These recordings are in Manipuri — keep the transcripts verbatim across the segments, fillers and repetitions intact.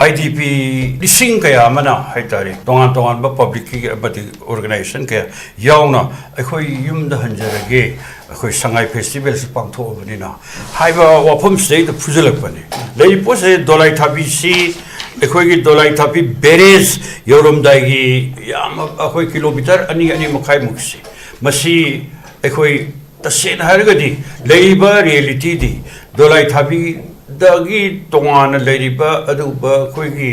ꯑꯥꯏ ꯗꯤ ꯄꯤ ꯂꯤꯁꯤꯡ ꯀꯌꯥ ꯑꯃꯅ ꯍꯥꯏꯇꯥꯔꯦ, ꯇꯣꯉꯥꯟ ꯇꯣꯉꯥꯟꯕ ꯄꯕ꯭ꯂꯤꯛꯀꯤ ꯑꯃꯗꯤ ꯑꯣꯔꯒꯅꯥꯏꯖꯦꯁꯟ ꯀꯌꯥ ꯌꯥꯎꯅ ꯑꯩꯈꯣꯏ ꯌꯨꯝꯗ ꯍꯟꯖꯔꯒꯦ, ꯑꯩꯈꯣꯏ ꯁꯉꯥꯏ ꯐꯦꯁꯇꯤꯚꯦꯜꯁꯤ ꯄꯥꯡꯊꯣꯛꯑꯕꯅꯤꯅ ꯍꯥꯏꯕ ꯋꯥꯐꯝꯁꯤꯗꯩꯗ ꯐꯨꯖꯜꯂꯛꯄꯅꯤ꯫ ꯂꯩꯔꯤꯕ ꯄꯣꯠꯁꯦ ꯗꯣꯂꯥꯏ ꯊꯥꯕꯤꯁꯤ ꯑꯩꯈꯣꯏꯒꯤ ꯗꯣꯂꯥꯏ ꯊꯥꯕꯤ ꯕꯦꯔꯦꯖ ꯌꯧꯔꯝꯗꯥꯏꯒꯤ ꯌꯥꯝ ꯑꯩꯈꯣꯏ ꯀꯤꯂꯣꯃꯤꯇꯔ ꯑꯅꯤ, ꯑꯅꯤ ꯃꯈꯥꯏꯃꯨꯛꯁꯤ, ꯃꯁꯤ ꯑꯩꯈꯣꯏ ꯇꯁꯦꯡꯅ ꯍꯥꯏꯔꯒꯗꯤ ꯂꯩꯔꯤꯕ ꯔꯤꯌꯦꯂꯤꯇꯤꯗꯤ ꯗꯣꯂꯥꯏ ꯊꯥꯕꯤꯗꯒꯤ ꯇꯣꯉꯥꯟꯅ ꯂꯩꯔꯤꯕ ꯑꯗꯨꯒꯨꯝꯕ ꯑꯩꯈꯣꯏꯒꯤ,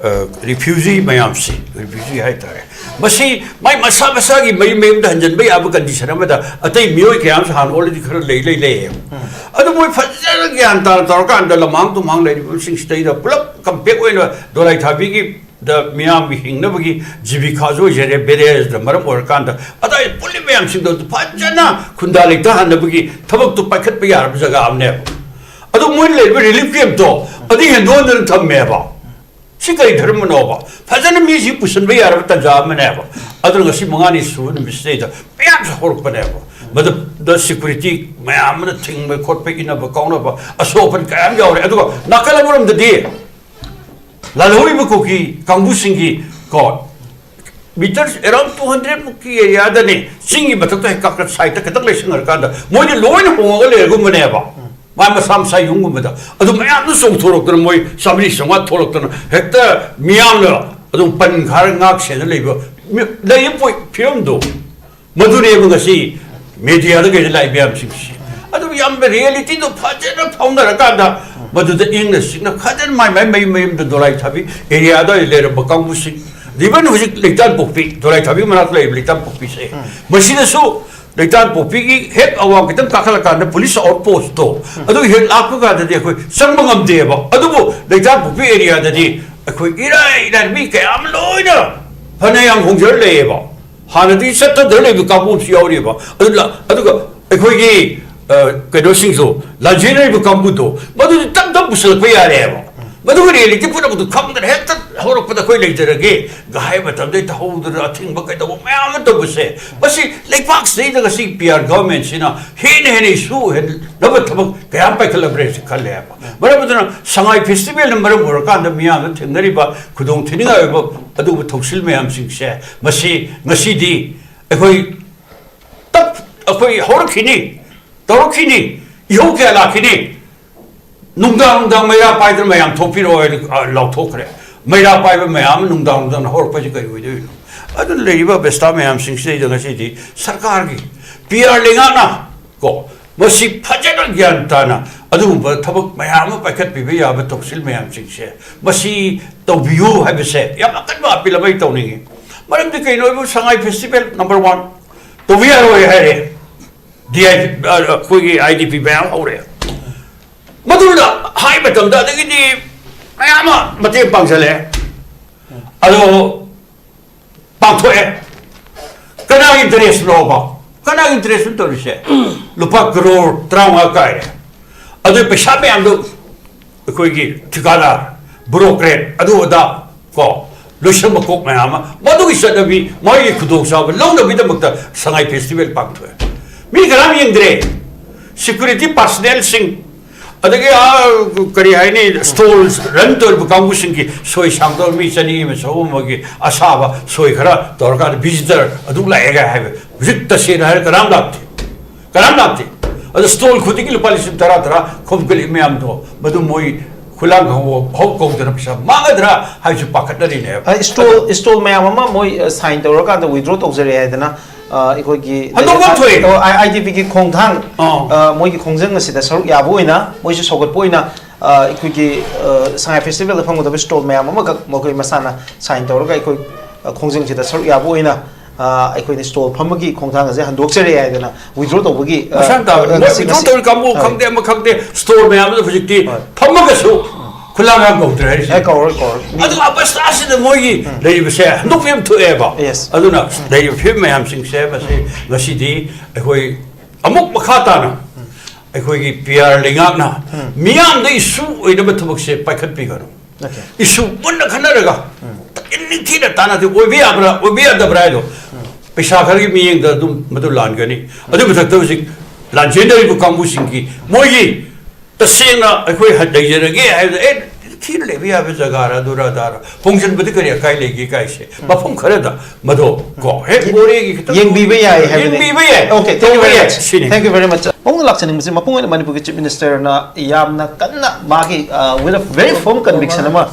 ꯑ, ꯔꯤꯐ꯭ꯌꯨꯖꯤ ꯃꯌꯥꯝꯁꯤ, ꯔꯤꯐ꯭ꯌꯨꯖꯤ ꯍꯥꯏꯇꯥꯔꯦ, ꯃꯁꯤ ꯃꯥꯏ ꯃꯁꯥ ꯃꯁꯥꯒꯤ ꯃꯌꯨꯝ ꯃꯌꯨꯝꯗ ꯍꯟꯖꯤꯟꯕ ꯌꯥꯕ ꯀꯟꯗꯤꯁꯟ ꯑꯃꯗ ꯑꯇꯩ ꯃꯤꯑꯣꯏ ꯀꯌꯥ ꯑꯃꯁꯨ ꯍꯥꯟꯅ already ꯈꯔ ꯂꯩ, ꯂꯩ, ꯂꯩꯌꯦꯕ꯫ ꯑꯗꯨ ꯃꯣꯏ ꯐꯖꯅ ꯒ꯭ꯌꯥꯟ ꯇꯥꯅ ꯇꯧꯔꯀꯥꯟꯗ ꯂꯝꯍꯥꯡ ꯇꯨꯝꯍꯥꯡ ꯂꯩꯔꯤꯕꯁꯤꯡꯁꯤꯗꯩꯗ ꯄꯨꯂꯞ ꯀꯝꯄꯦꯛ ꯑꯣꯏꯅ ꯗꯣꯂꯥꯏ ꯊꯥꯕꯤꯒꯤ ꯗ ꯃꯤꯌꯥꯝꯒꯤ ꯍꯤꯡꯅꯕꯒꯤ ꯖꯤꯕꯤꯀꯥꯁꯨ ꯑꯣꯏꯖꯔꯦ, ꯕꯦꯔꯦꯖꯅ ꯃꯔꯝ ꯑꯣꯏꯔꯀꯥꯟꯗ ꯑꯗꯥꯏ ꯄꯨꯜꯂꯤ ꯃꯌꯥꯝꯁꯤꯡꯗꯣ ꯐꯖꯅ ꯈꯨꯟꯗꯥ ꯂꯩꯇꯥꯍꯟꯅꯕꯒꯤ ꯊꯕꯛꯇꯨ ꯄꯥꯏꯈꯠꯄ ꯌꯥꯔꯕ ꯖꯒꯥ ꯑꯃꯅꯦꯕ꯫ ꯑꯗꯨ ꯃꯣꯏꯅ ꯂꯩꯔꯤꯕ ꯔꯤꯂꯤꯐ ꯀꯦꯝꯞꯇꯣ ꯑꯗꯨ ꯍꯦꯟꯗꯣꯛꯍꯟꯗꯅ ꯊꯝꯃꯦꯕ꯫ ꯁꯤ ꯀꯔꯤ ꯙꯔꯃꯅꯣꯕ? ꯐꯖꯅ ꯃꯤꯁꯤ ꯄꯨꯁꯤꯟꯕ ꯌꯥꯔꯕ ꯇꯥꯟꯖꯥ ꯑꯃꯅꯦꯕ꯫ ꯑꯗꯨꯅ ꯉꯁꯤ ꯃꯉꯥꯅꯤ ꯁꯨꯕ ꯅꯨꯃꯤꯠꯁꯤꯗꯩꯗ ꯃꯌꯥꯝꯁꯨ ꯍꯧꯔꯛꯄꯅꯦꯕ꯫ ꯃꯗꯨꯗ ꯁꯦꯀ꯭ꯌꯨꯔꯤꯇꯤ ꯃꯌꯥꯝ ꯑꯃꯅ ꯊꯤꯡꯕ ꯈꯣꯠꯄ, ꯏꯟꯅꯕ ꯀꯥꯎꯅꯕ, ꯑꯁꯣꯛ ꯑꯄꯟ ꯀꯌꯥ ꯑꯃ ꯌꯥꯎꯔꯦ꯫ ꯑꯗꯨꯒ ꯅꯥꯀꯜ ꯑꯃꯔꯣꯝꯗꯗꯤ ꯂꯥꯜꯍꯧꯔꯤꯕ ꯀꯨꯀꯤ ꯀꯥꯡꯕꯨꯁꯤꯡꯒꯤ ꯀꯣ, ꯃꯤꯇꯔ ꯑꯦꯔꯥꯎꯟ ꯇꯨ ꯍꯟꯗ꯭ꯔꯦꯗ ꯃꯨꯛꯀꯤ ꯑꯦꯔꯤꯌꯥꯗꯅꯦ, ꯆꯤꯡꯒꯤ ꯃꯊꯛꯇ ꯍꯦꯛ ꯀꯥꯈꯠ ꯁꯥꯏꯠꯇ ꯈꯤꯇꯪ ꯂꯩꯁꯟꯈ꯭ꯔꯀꯥꯟꯗ ꯃꯣꯏꯗꯤ ꯂꯣꯏꯅ ꯍꯣꯡꯉꯒ ꯂꯩꯔꯒꯨꯝꯕꯅꯦꯕ꯫ ꯃꯥ ꯃꯁꯥ ꯃꯁꯥ ꯌꯨꯝꯒꯨꯝꯕꯗ ꯑꯗꯨ ꯃꯌꯥꯝꯗꯨ ꯆꯣꯡꯊꯣꯔꯛꯇꯅ, ꯃꯣꯏ ꯆꯥꯝꯃꯔꯤ ꯆꯥꯝꯃꯉꯥ ꯊꯣꯛꯂꯛꯇꯅ ꯍꯦꯛꯇ ꯃꯤꯌꯥꯝꯅ ꯑꯗꯨꯝ ꯄꯟ ꯈꯥꯔ ꯉꯥꯛ ꯁꯦꯟꯅ ꯂꯩꯕ ꯃꯤ-, ꯂꯩꯔꯤꯕ ꯄꯣꯏ-, ꯐꯤꯕꯝꯗꯣ꯫ ꯃꯗꯨꯅꯦꯕ ꯉꯁꯤ ꯃꯦꯗꯤꯌꯥꯗ ꯀꯩꯗ ꯂꯥꯛꯏ ꯃꯌꯥꯝꯁꯤꯡꯁꯤ꯫ ꯑꯗꯨ ꯌꯥꯝꯅ ꯔꯤꯌꯦꯂꯤꯇꯤꯗꯣ ꯐꯖꯅ ꯐꯥꯎꯅꯔꯀꯥꯟꯗ ꯃꯗꯨꯗ ꯏꯪꯅ ꯆꯤꯛꯅ ꯐꯖꯅ ꯃꯥꯏ ꯃꯥꯏ ꯃꯌꯨꯝ ꯃꯌꯨꯝꯗ ꯗꯣꯂꯥꯏ ꯊꯥꯕꯤ ꯑꯦꯔꯤꯌꯥꯗ ꯂꯩꯔꯝꯕ ꯀꯥꯡꯕꯨꯁꯤꯡ, even ꯍꯧꯖꯤꯛ ꯂꯩꯇꯥꯟ ꯄꯣꯛꯄꯤ, ꯗꯣꯂꯥꯏ ꯊꯥꯕꯤ ꯃꯅꯥꯛꯇ ꯂꯩꯔꯤꯕ ꯂꯩꯇꯥꯟ ꯄꯣꯛꯄꯤꯁꯦ, ꯃꯁꯤꯗꯁꯨ ꯂꯩꯇꯥꯟ ꯄꯣꯛꯄꯤꯒꯤ ꯍꯦꯛ ꯑꯋꯥꯡ ꯈꯤꯇꯪ ꯀꯥꯈꯠꯂꯀꯥꯟꯗ ꯄꯨꯂꯤꯁ ꯑꯥꯎꯠ ꯄꯣꯁꯇꯣ ꯑꯗꯨ ꯍꯦꯛ ꯂꯥꯛꯄ ꯀꯥꯟꯗꯗꯤ ꯑꯩꯈꯣꯏ ꯆꯪꯕ ꯉꯝꯗꯦꯕ꯫ ꯑꯗꯨꯕꯨ ꯂꯩꯇꯥꯟ ꯄꯣꯛꯄꯤ ꯑꯦꯔꯤꯌꯥꯗꯗꯤ ꯑꯩꯈꯣꯏ ꯏꯔꯥꯏ ꯂꯥꯏꯅ ꯃꯤ ꯀꯌꯥ ꯑꯃ ꯂꯣꯏꯅ ꯐꯅꯌꯥꯝ ꯍꯣꯡꯖꯔ ꯂꯩꯌꯦꯕ꯫ ꯍꯥꯟꯅꯗꯤ ꯆꯠꯇꯗꯅ ꯂꯩꯕ ꯀꯥꯡꯕꯨ ꯑꯃꯁꯨ ꯌꯥꯎꯔꯤꯕ꯫ ꯑꯗꯨꯅ, ꯑꯗꯨꯒ ꯑꯩꯈꯣꯏꯒꯤ, ꯑ, ꯀꯩꯅꯣꯁꯤꯡꯁꯨ, ꯂꯥꯟꯖꯦꯟꯅꯔꯤꯕ ꯀꯥꯡꯕꯨꯗꯣ, ꯃꯗꯨꯗꯤ ꯇꯞ ꯇꯞ ꯄꯨꯁꯜꯂꯛꯄ ꯌꯥꯔꯦꯕ꯫ ꯃꯗꯨꯒꯤ ꯔꯤꯌꯦꯂꯤꯇꯤ ꯄꯨꯝꯅꯃꯛꯇꯨ ꯈꯪꯗꯅ ꯍꯦꯛꯇ ꯍꯧꯔꯛꯄꯗ ꯑꯩꯈꯣꯏ ꯂꯩꯖꯔꯒꯦ꯫ ꯒꯍꯥꯏ ꯃꯇꯝꯗꯩ ꯇꯧꯍꯧꯗꯅ ꯑꯊꯤꯡꯕ ꯀꯩꯗꯧꯕ ꯃꯌꯥꯝ ꯑꯃ ꯇꯧꯕꯁꯦ, ꯃꯁꯤ ꯂꯩꯄꯥꯛꯁꯤꯗꯩꯗ ꯉꯁꯤ ꯄꯤ ꯑꯥꯔ ꯒꯚꯔꯟꯃꯦꯟꯁꯤꯅ ꯍꯦꯟꯅ ꯍꯦꯟꯅ ꯏꯁꯨ ꯍꯦꯟꯅꯕ ꯊꯕꯛ ꯀꯌꯥ ꯑꯃ ꯄꯥꯏꯈꯠꯂꯕ꯭ꯔꯦ ꯁꯤ ꯈꯜꯂꯦ ꯍꯥꯏꯕ꯫ ꯃꯔꯝ ꯑꯗꯨꯅ ꯁꯉꯥꯏ ꯐꯦꯁꯇꯤꯚꯦꯜꯅ ꯃꯔꯝ ꯑꯣꯏꯔꯀꯥꯟꯗ ꯃꯤꯌꯥꯝꯅ ꯊꯦꯡꯅꯔꯤꯕ ꯈꯨꯗꯣꯡ ꯊꯤꯅꯤꯡꯉꯥꯏ ꯑꯣꯏꯕ ꯑꯗꯨꯒꯨꯝꯕ ꯊꯧꯁꯤꯜ ꯃꯌꯥꯝꯁꯤꯡꯁꯦ, ꯃꯁꯤ ꯉꯁꯤꯗꯤ ꯑꯩꯈꯣꯏ ꯇꯞ ꯑꯩꯈꯣꯏ ꯍꯧꯔꯛꯈꯤꯅꯤ, ꯇꯧꯔꯛꯈꯤꯅꯤ, ꯏꯍꯧ ꯀꯌꯥ ꯂꯥꯛꯈꯤꯅꯤ꯫ ꯅꯨꯡꯗꯥꯡ ꯅꯨꯡꯗꯥꯡ ꯃꯩꯔꯥ ꯄꯥꯏꯗꯅ ꯃꯌꯥꯝ ꯊꯣꯛꯄꯤꯔꯛꯑꯣ ꯍꯥꯏꯅ, ꯑ, ꯂꯥꯎꯊꯣꯛꯈ꯭ꯔꯦ꯫ ꯃꯩꯔꯥ ꯄꯥꯏꯕ ꯃꯌꯥꯝ ꯑꯃ ꯅꯨꯡꯗꯥꯡ ꯅꯨꯡꯗꯥꯡꯅ ꯍꯧꯔꯛꯄꯁꯤ ꯀꯔꯤ ꯑꯣꯏꯗꯣꯏꯅꯣ? ꯑꯗꯨꯅ ꯂꯩꯔꯤꯕ ꯑꯕꯦꯁꯇꯥ ꯃꯌꯥꯝꯁꯤꯡꯁꯤꯗꯩꯗ ꯉꯁꯤꯗꯤ ꯁꯔꯀꯥꯔꯒꯤ ꯄꯤ ꯑꯥꯔ ꯂꯩꯉꯥꯛꯅ ꯀꯣ, ꯃꯁꯤ ꯐꯖꯅ ꯒ꯭ꯌꯥꯟ ꯇꯥꯅ ꯑꯗꯨꯒꯨꯝꯕ ꯊꯕꯛ ꯃꯌꯥꯝ ꯑꯃ ꯄꯥꯏꯈꯠꯄꯤꯕ ꯌꯥꯕ ꯊꯧꯁꯤꯜ ꯃꯌꯥꯝꯁꯤꯡꯁꯦ ꯃꯁꯤ ꯇꯧꯕꯤꯌꯨ ꯍꯥꯏꯕꯁꯦ ꯌꯥꯝ ꯑꯀꯟꯕ ꯑꯄꯤꯜ ꯑꯃ ꯑꯩ ꯇꯧꯅꯤꯡꯉꯤ꯫ ꯃꯔꯝꯗꯤ ꯀꯩꯅꯣ ꯍꯥꯏꯕꯨ ꯁꯉꯥꯏ ꯐꯦꯁꯇꯤꯚꯦꯜ ꯅꯝꯕꯔ ꯋꯥꯟ ꯇꯧꯕ ꯌꯥꯔꯣꯏ ꯍꯥꯏꯔꯦ꯫ ꯗꯤ ꯑꯥꯏ, ꯑ, ꯑꯩꯈꯣꯏꯒꯤ ꯑꯥꯏ ꯗꯤ ꯄꯤ ꯃꯌꯥꯝ ꯍꯧꯔꯦ꯫ ꯃꯗꯨꯗ ꯍꯥꯏ ꯃꯇꯝꯗ ꯑꯗꯒꯤꯗꯤ ꯃꯌꯥꯝ ꯑꯃ ꯃꯇꯦꯡ ꯄꯥꯡꯁꯜꯂꯛꯑꯦ꯫ ꯑꯗꯣ ꯄꯥꯡꯊꯣꯛꯑꯦ꯫ ꯀꯅꯥꯒꯤ ꯏꯟꯇꯔꯦꯁ ꯂꯧꯕ? ꯀꯅꯥꯒꯤ ꯏꯟꯇꯔꯦꯁ ꯇꯧꯔꯤꯁꯦ? ꯂꯨꯄꯥ ꯀꯔꯣꯔ ꯇꯔꯥꯃꯉꯥ ꯀꯥꯏꯔꯦ꯫ ꯑꯗꯨ ꯄꯩꯁꯥ ꯃꯌꯥꯝꯗꯣ ꯑꯩꯈꯣꯏꯒꯤ ꯊꯤꯀꯥꯗꯥꯔ, ꯕ꯭ꯔꯣꯀꯔꯦꯠ, ꯑꯗꯨ ꯑꯗꯥ ꯀꯣ, ꯂꯣꯏꯁꯪ ꯃꯀꯣꯛ ꯃꯌꯥꯝ ꯑꯃ, ꯃꯗꯨꯒꯤ ꯆꯠꯅꯕꯤ, ꯃꯣꯏꯒꯤ ꯈꯨꯗꯣꯡꯆꯥꯕ ꯂꯧꯅꯕꯒꯤꯗꯃꯛꯇ ꯁꯉꯥꯏ ꯐꯦꯁꯇꯤꯚꯦꯜ ꯄꯥꯡꯊꯣꯛꯑꯦ꯫ ꯃꯤ ꯀꯅꯥꯝ ꯌꯦꯡꯗ꯭ꯔꯦ꯫ ꯁꯦꯀ꯭ꯌꯨꯔꯤꯇꯤ ꯄꯥꯔꯁꯅꯦꯜꯁꯤꯡ, ꯑꯗꯒꯤ, ꯑꯥ, ꯀꯔꯤ ꯍꯥꯏꯅꯤ, ꯁ꯭ꯇꯣꯜ ꯔꯟ ꯇꯧꯔꯤꯕ ꯀꯥꯡꯕꯨꯁꯤꯡꯒꯤ ꯁꯣꯏ ꯁꯥꯡꯗꯧꯔ ꯃꯤ ꯆꯅꯤ ꯑꯃ ꯆꯍꯨꯝ ꯑꯃꯒꯤ ꯑꯁꯥꯕ ꯁꯣꯏ ꯈꯔ ꯇꯧꯔꯀꯥꯟꯗ ꯚꯤꯖꯤꯇꯔ ꯑꯗꯨ ꯂꯥꯛꯑꯦꯒ ꯍꯥꯏꯕ꯫ ꯍꯧꯖꯤꯛ ꯇꯁꯦꯡꯅ ꯍꯥꯏꯔ ꯀꯅꯥꯝ ꯂꯥꯛꯇꯦ꯫ ꯀꯅꯥꯝ ꯂꯥꯛꯇꯦ꯫ ꯑꯗꯣ ꯁ꯭ꯇꯣꯜ ꯈꯨꯗꯤꯡꯒꯤ ꯂꯨꯄꯥ ꯂꯤꯁꯤꯡ ꯇꯔꯥ ꯇꯔꯥ ꯈꯣꯝꯒꯠꯂꯤ ꯃꯌꯥꯝꯗꯣ, ꯃꯗꯨ ꯃꯣꯏ ꯈꯨꯂꯥꯡ ꯈꯣꯡꯎꯞ ꯐꯥꯎ ꯀꯧꯗꯅ ꯄꯩꯁꯥ ꯃꯥꯡꯒꯗ꯭ꯔꯥ ꯍꯥꯏꯕꯁꯨ ꯄꯥꯈꯠꯅꯔꯤꯅꯦꯕ꯫ ꯑ, ꯁ꯭ꯇꯣꯜ, ꯁ꯭ꯇꯣꯜ ꯃꯌꯥꯝ ꯑꯃ ꯃꯣꯏ, ꯑ, ꯁꯥꯏꯟ ꯇꯧꯔꯀꯥꯟꯗ ꯋꯤꯗ꯭ꯔꯣ ꯇꯧꯖꯔꯦ ꯍꯥꯏꯗꯅ, ꯑ, ꯑꯩꯈꯣꯏꯒꯤ ꯍꯟꯗꯣꯛꯐꯝ ꯊꯣꯛꯑꯦ꯫ ꯑꯣ, ꯑꯥꯏ-, ꯑꯥꯏ ꯗꯤ ꯄꯤꯒꯤ ꯈꯣꯡꯊꯥꯡ, ꯑꯥ꯫ ꯑ, ꯃꯣꯏꯒꯤ ꯈꯣꯡꯖꯪ ꯑꯁꯤꯗ ꯁꯔꯨꯛ ꯌꯥꯕ ꯑꯣꯏꯅ, ꯃꯣꯏꯁꯨ ꯁꯧꯒꯠꯄ ꯑꯣꯏꯅ, ꯑ, ꯑꯩꯈꯣꯏꯒꯤ, ꯑ, ꯁꯉꯥꯏ ꯐꯦꯁꯇꯤꯚꯦꯜꯗ ꯐꯪꯒꯗꯕ ꯁ꯭ꯇꯣꯜ ꯃꯌꯥꯝ ꯑꯃꯈꯛ ꯃꯈꯣꯏ ꯃꯁꯥꯅ ꯁꯥꯏꯟ ꯇꯧꯔꯒ ꯑꯩꯈꯣꯏ, ꯑ, ꯈꯣꯡꯖꯪꯁꯤꯗ ꯁꯔꯨꯛ ꯌꯥꯕ ꯑꯣꯏꯅ, ꯑ, ꯑꯩꯈꯣꯏꯅ ꯁ꯭ꯇꯣꯜ ꯐꯝꯕꯒꯤ ꯈꯣꯡꯊꯥꯡ ꯑꯁꯦ ꯍꯟꯗꯣꯛꯆꯔꯦ ꯍꯥꯏꯗꯅ ꯋꯤꯗ꯭ꯔꯣ ꯇꯧꯕꯒꯤ, ꯑ, ꯃꯁꯥꯅ ꯇꯥꯕꯅꯤ꯫ ꯃꯣꯏ ꯉꯁꯤ, ꯋꯤꯗ꯭ꯔꯣ ꯉꯁꯤ ꯇꯧꯔꯤ ꯀꯥꯡꯕꯨ ꯍꯣꯏ꯫ ꯈꯪꯗꯦ, ꯑꯃ ꯈꯪꯗꯦ, ꯁ꯭ꯇꯣꯜ ꯃꯌꯥꯝꯗꯨꯗ ꯍꯧꯖꯤꯛꯇꯤ ꯍꯣꯏ꯫ ꯐꯝꯃꯒꯁꯨ ꯈꯨꯂꯥꯡ ꯀꯥꯡ ꯀꯧꯗ꯭ꯔꯦ ꯍꯥꯏꯔꯤꯁꯦ꯫ ꯑꯦ, ꯀꯧꯔꯣꯏ, ꯀꯧꯔꯣꯏ꯫ ꯃꯤ ꯑꯗꯨꯒ ꯑꯕꯁꯇꯥꯁꯤꯗ ꯃꯣꯏꯒꯤ ꯎꯝ꯫ ꯂꯩꯔꯤꯕꯁꯦ ꯍꯟꯗꯣꯛꯄ ꯌꯥꯝ ꯊꯣꯛꯑꯦꯕ꯫ Yes꯫ ꯑꯗꯨꯅ ꯎꯝ꯫ ꯂꯩꯔꯤꯕ ꯐꯤꯕꯝ ꯃꯌꯥꯝꯁꯤꯡꯁꯦ ꯃꯁꯤ ꯎꯝ꯫ ꯉꯁꯤꯗꯤ ꯑꯩꯈꯣꯏ ꯑꯃꯨꯛ ꯃꯈꯥ ꯇꯥꯅ ꯎꯝ꯫ ꯑꯩꯈꯣꯏꯒꯤ ꯄꯤ ꯑꯥꯔ ꯂꯩꯉꯥꯛꯅ ꯃꯤꯌꯥꯝꯗ ꯏꯁꯨ ꯑꯣꯏꯅꯕ ꯊꯕꯛꯁꯦ ꯄꯥꯏꯈꯠꯄꯤꯒꯅꯨ꯫ Okay. ꯏꯁꯨ ꯃꯨꯟꯅ ꯈꯟꯅꯔꯒ ꯅꯤꯡꯊꯤꯅ ꯇꯥꯟꯅꯗꯦ, ꯑꯣꯏꯕ ꯌꯥꯕ꯭ꯔꯥ ꯑꯣꯏꯕ ꯌꯥꯗꯕ꯭ꯔꯥ ꯍꯥꯏꯗꯣ ꯄꯩꯁꯥ ꯈꯔꯒꯤ ꯃꯤꯠꯌꯦꯡꯗ ꯑꯗꯨꯝ ꯃꯗꯨ ꯂꯥꯟꯒꯅꯤ꯫ ꯑꯗꯨ ꯃꯊꯛꯇ ꯍꯧꯖꯤꯛ ꯂꯥꯟꯖꯦꯟꯅꯔꯤꯕ ꯀꯥꯡꯕꯨꯁꯤꯡꯒꯤ ꯃꯣꯏꯒꯤ ꯇꯁꯦꯡꯅ ꯑꯩꯈꯣꯏ ꯍ-, ꯂꯩꯖꯔꯒꯦ ꯍꯥꯏꯕꯗ, ꯑꯦ, ꯊꯤꯅ ꯂꯩꯕ ꯌꯥꯕ ꯖꯒꯥꯔ ꯑꯗꯨꯔ ꯑꯗꯥꯔ ꯍꯣꯡꯖꯤꯟꯕꯗꯤ ꯀꯔꯤ ꯑꯀꯥꯏ ꯂꯩꯒꯦ ꯀꯥꯏꯁꯦ ꯃꯐꯝ ꯈꯔꯗ ꯃꯗꯣ ꯀꯣ ꯍꯦꯛ ꯃꯣꯔꯦꯒꯤ ꯈꯤꯇꯪ ꯌꯦꯡꯕꯤꯕ ꯌꯥꯏ ꯍꯥꯏꯕꯅꯤ꯫ ꯌꯦꯡꯕꯤꯕ ꯌꯥꯏ꯫ Okay, thank you very much. ꯁꯤꯅꯤ꯫ Thank you very much. ꯃꯉꯣꯟꯗ ꯂꯥꯛꯆꯅꯤꯡꯕꯁꯦ, ꯃꯄꯨꯡ ꯑꯣꯏꯅ ꯃꯅꯤꯄꯨꯔꯒꯤ Chief Minister ꯅ ꯌꯥꯝꯅ ꯀꯟꯅ ꯃꯥꯒꯤ, ꯑ, with a very firm conviction ꯑꯃ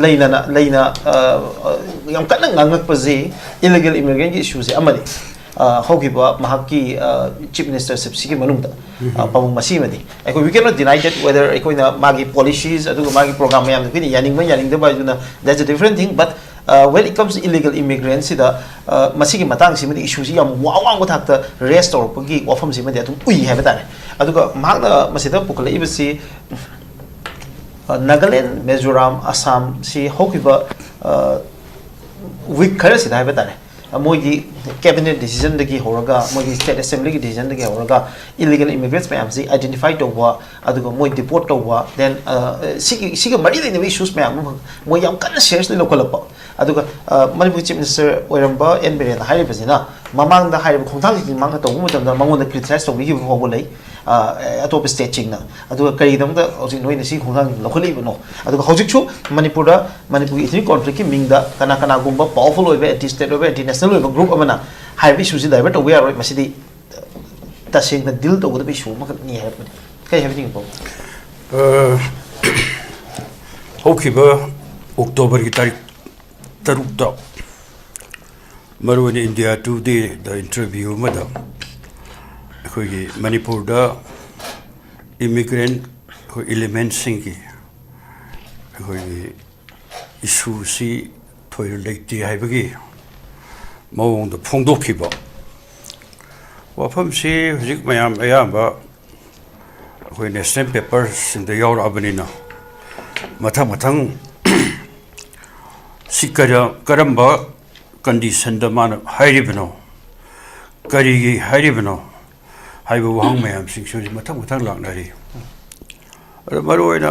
ꯂꯩꯅꯅ, ꯂꯩꯅ, ꯑ, ꯑ, ꯌꯥꯝ ꯀꯟꯅ ꯉꯥꯡꯉꯛꯄꯁꯤ illegal immigrant ꯒꯤ issue ꯁꯦ ꯑꯃꯅꯤ꯫ ꯑ, ꯍꯧꯈꯤꯕ ꯃꯍꯥꯛꯀꯤ, ꯑ, Chief Minister ꯁꯤꯞꯁꯤꯒꯤ ꯃꯅꯨꯡꯗ, ꯑ, ꯄꯥꯎꯡ ꯃꯁꯤꯃꯗꯤ ꯑꯩꯈꯣꯏ, we cannot deny that whether ꯑꯩꯈꯣꯏꯅ ꯃꯥꯒꯤ policies ꯑꯗꯨꯒ ꯃꯥꯒꯤ program ꯃꯌꯥꯝꯗꯣ ꯑꯩꯈꯣꯏꯅ ꯌꯥꯅꯤꯡꯕ ꯌꯥꯅꯤꯡꯗꯕ ꯍꯥꯏꯗꯨꯅ, that's a different thing, but, uh, when it comes to illegal immigrant ꯁꯤꯗ, ꯑ, ꯃꯁꯤꯒꯤ ꯃꯇꯥꯡꯁꯤꯃꯗꯤ issue ꯁꯤ ꯌꯥꯝ ꯋꯥ-, ꯋꯥꯡꯕ ꯊꯥꯛꯇ raise ꯇꯧꯔꯛꯄꯒꯤ ꯋꯥꯐꯝꯁꯤꯃꯗꯤ ꯑꯗꯨꯝ ꯎꯏ ꯍꯥꯏꯕ ꯇꯥꯔꯦ꯫ ꯑꯗꯨꯒ ꯃꯍꯥꯛꯅ ꯃꯁꯤꯗ ꯄꯨꯈꯠꯂꯛꯏꯕꯁꯤ, ꯑ, ꯅꯥꯒꯥꯂꯦꯟ, ꯃꯤꯖꯣꯔꯥꯝ, ꯑꯁꯥꯝꯁꯤ ꯍꯧꯈꯤꯕ, ꯑ, week ꯈꯔꯁꯤꯗ ꯍꯥꯏꯕ ꯇꯥꯔꯦ, ꯑ, ꯃꯣꯏꯒꯤ cabinet decision ꯗꯒꯤ ꯍꯧꯔꯒ, ꯃꯣꯏꯒꯤ state assembly ꯒꯤ decision ꯗꯒꯤ ꯍꯧꯔꯒ illegal immigrants ꯃꯌꯥꯝꯁꯤ identify ꯇꯧꯕ, ꯑꯗꯨꯒ ꯃꯣꯏ deport ꯇꯧꯕ, then, ꯑ, ꯁꯤꯒꯤ, ꯁꯤꯒ ꯃꯔꯤ ꯂꯩꯅꯕ issues ꯃꯌꯥꯝ ꯑꯃ ꯃꯣꯏ ꯌꯥꯝ ꯀꯟꯅ seriously ꯂꯧꯈꯠꯂꯛꯄ꯫ ꯑꯗꯨꯒ, ꯑ, ꯃꯅꯤꯄꯨꯔꯒꯤ Chief Minister ꯑꯣꯏꯔꯝꯕ ꯑꯦꯟ ꯕꯤꯔꯦꯟꯅ ꯍꯥꯏꯔꯤꯕꯁꯤꯅ ꯃꯃꯥꯡꯗ ꯍꯥꯏꯔꯤꯕ ꯈꯣꯡꯊꯥꯡꯁꯤꯡꯁꯤ ꯃꯥꯅ ꯇꯧꯕ ꯃꯇꯝꯗ ꯃꯉꯣꯟꯗ criticize ꯇꯧꯕꯤꯈꯤꯕ ꯐꯥꯎꯕ ꯂꯩ꯫ ꯑ, ꯑꯇꯣꯞꯄ state ꯁꯤꯡꯅ꯫ ꯑꯗꯨꯒ ꯀꯔꯤꯒꯤꯗꯃꯛꯇ ꯍꯧꯖꯤꯛ ꯅꯣꯏꯅ ꯁꯤ ꯈꯣꯡꯊꯥꯡ ꯂꯧꯈꯠꯂꯛꯏꯕꯅꯣ? ꯑꯗꯨꯒ ꯍꯧꯖꯤꯛꯁꯨ ꯃꯅꯤꯄꯨꯔꯗ ꯃꯅꯤꯄꯨꯔꯒꯤ ethnic conflict ꯀꯤ ꯃꯤꯡꯗ ꯀꯅꯥ ꯀꯅꯥꯒꯨꯝꯕ powerful ꯑꯣꯏꯕ, anti state ꯑꯣꯏꯕ, anti national ꯑꯣꯏꯕ group ꯑꯃꯅ ꯍꯥꯏꯔꯤꯕ issue ꯁꯤ divert ꯇꯧꯕ ꯌꯥꯔꯣꯏ꯫ ꯃꯁꯤꯗꯤ ꯇꯁꯦꯡꯅ deal ꯇꯧꯒꯗꯕ issue ꯑꯃꯈꯛꯅꯤ ꯍꯥꯏꯔꯛꯄꯅꯤ꯫ ꯀꯔꯤ ꯍꯥꯏꯕꯤꯅꯤꯡꯉꯤ, ꯄꯥꯎ? ꯑ, ꯍꯧꯈꯤꯕ October ꯒꯤ ꯇꯥꯔꯤꯛ ꯇꯔꯨꯛꯇ ꯃꯔꯨꯑꯣꯏꯅ India Today ꯗ interview ꯑꯃꯗ ꯑꯩꯈꯣꯏꯒꯤ ꯃꯅꯤꯄꯨꯔꯗ immigrant ꯑꯩꯈꯣꯏ element ꯁꯤꯡꯒꯤ ꯑꯩꯈꯣꯏꯒꯤ issue ꯁꯤ ꯊꯣꯏꯅ ꯂꯩꯇꯦ ꯍꯥꯏꯕꯒꯤ ꯃꯑꯣꯡꯗ ꯐꯣꯡꯗꯣꯛꯈꯤꯕ ꯋꯥꯐꯝꯁꯤ ꯍꯧꯖꯤꯛ ꯃꯌꯥꯝ ꯑꯌꯥꯝꯕ ꯑꯩꯈꯣꯏ national paper ꯁꯤꯡꯗ ꯌꯥꯎꯔꯛꯑꯕꯅꯤꯅ ꯃꯊꯪ ꯃꯊꯪ ꯁꯤ ꯀꯔ-, ꯀꯔꯝꯕ condition ꯗ ꯃꯥꯅ ꯍꯥꯏꯔꯤꯕꯅꯣ, ꯀꯔꯤꯒꯤ ꯍꯥꯏꯔꯤꯕꯅꯣ, ꯍꯥꯏꯕ ꯋꯥꯍꯪ ꯃꯌꯥꯝꯁꯤꯡꯁꯨ ꯍꯧꯖꯤꯛ ꯃꯊꯪ ꯃꯊꯪ ꯂꯥꯛꯅꯔꯤ꯫ ꯑꯗꯣ ꯃꯔꯨꯑꯣꯏꯅ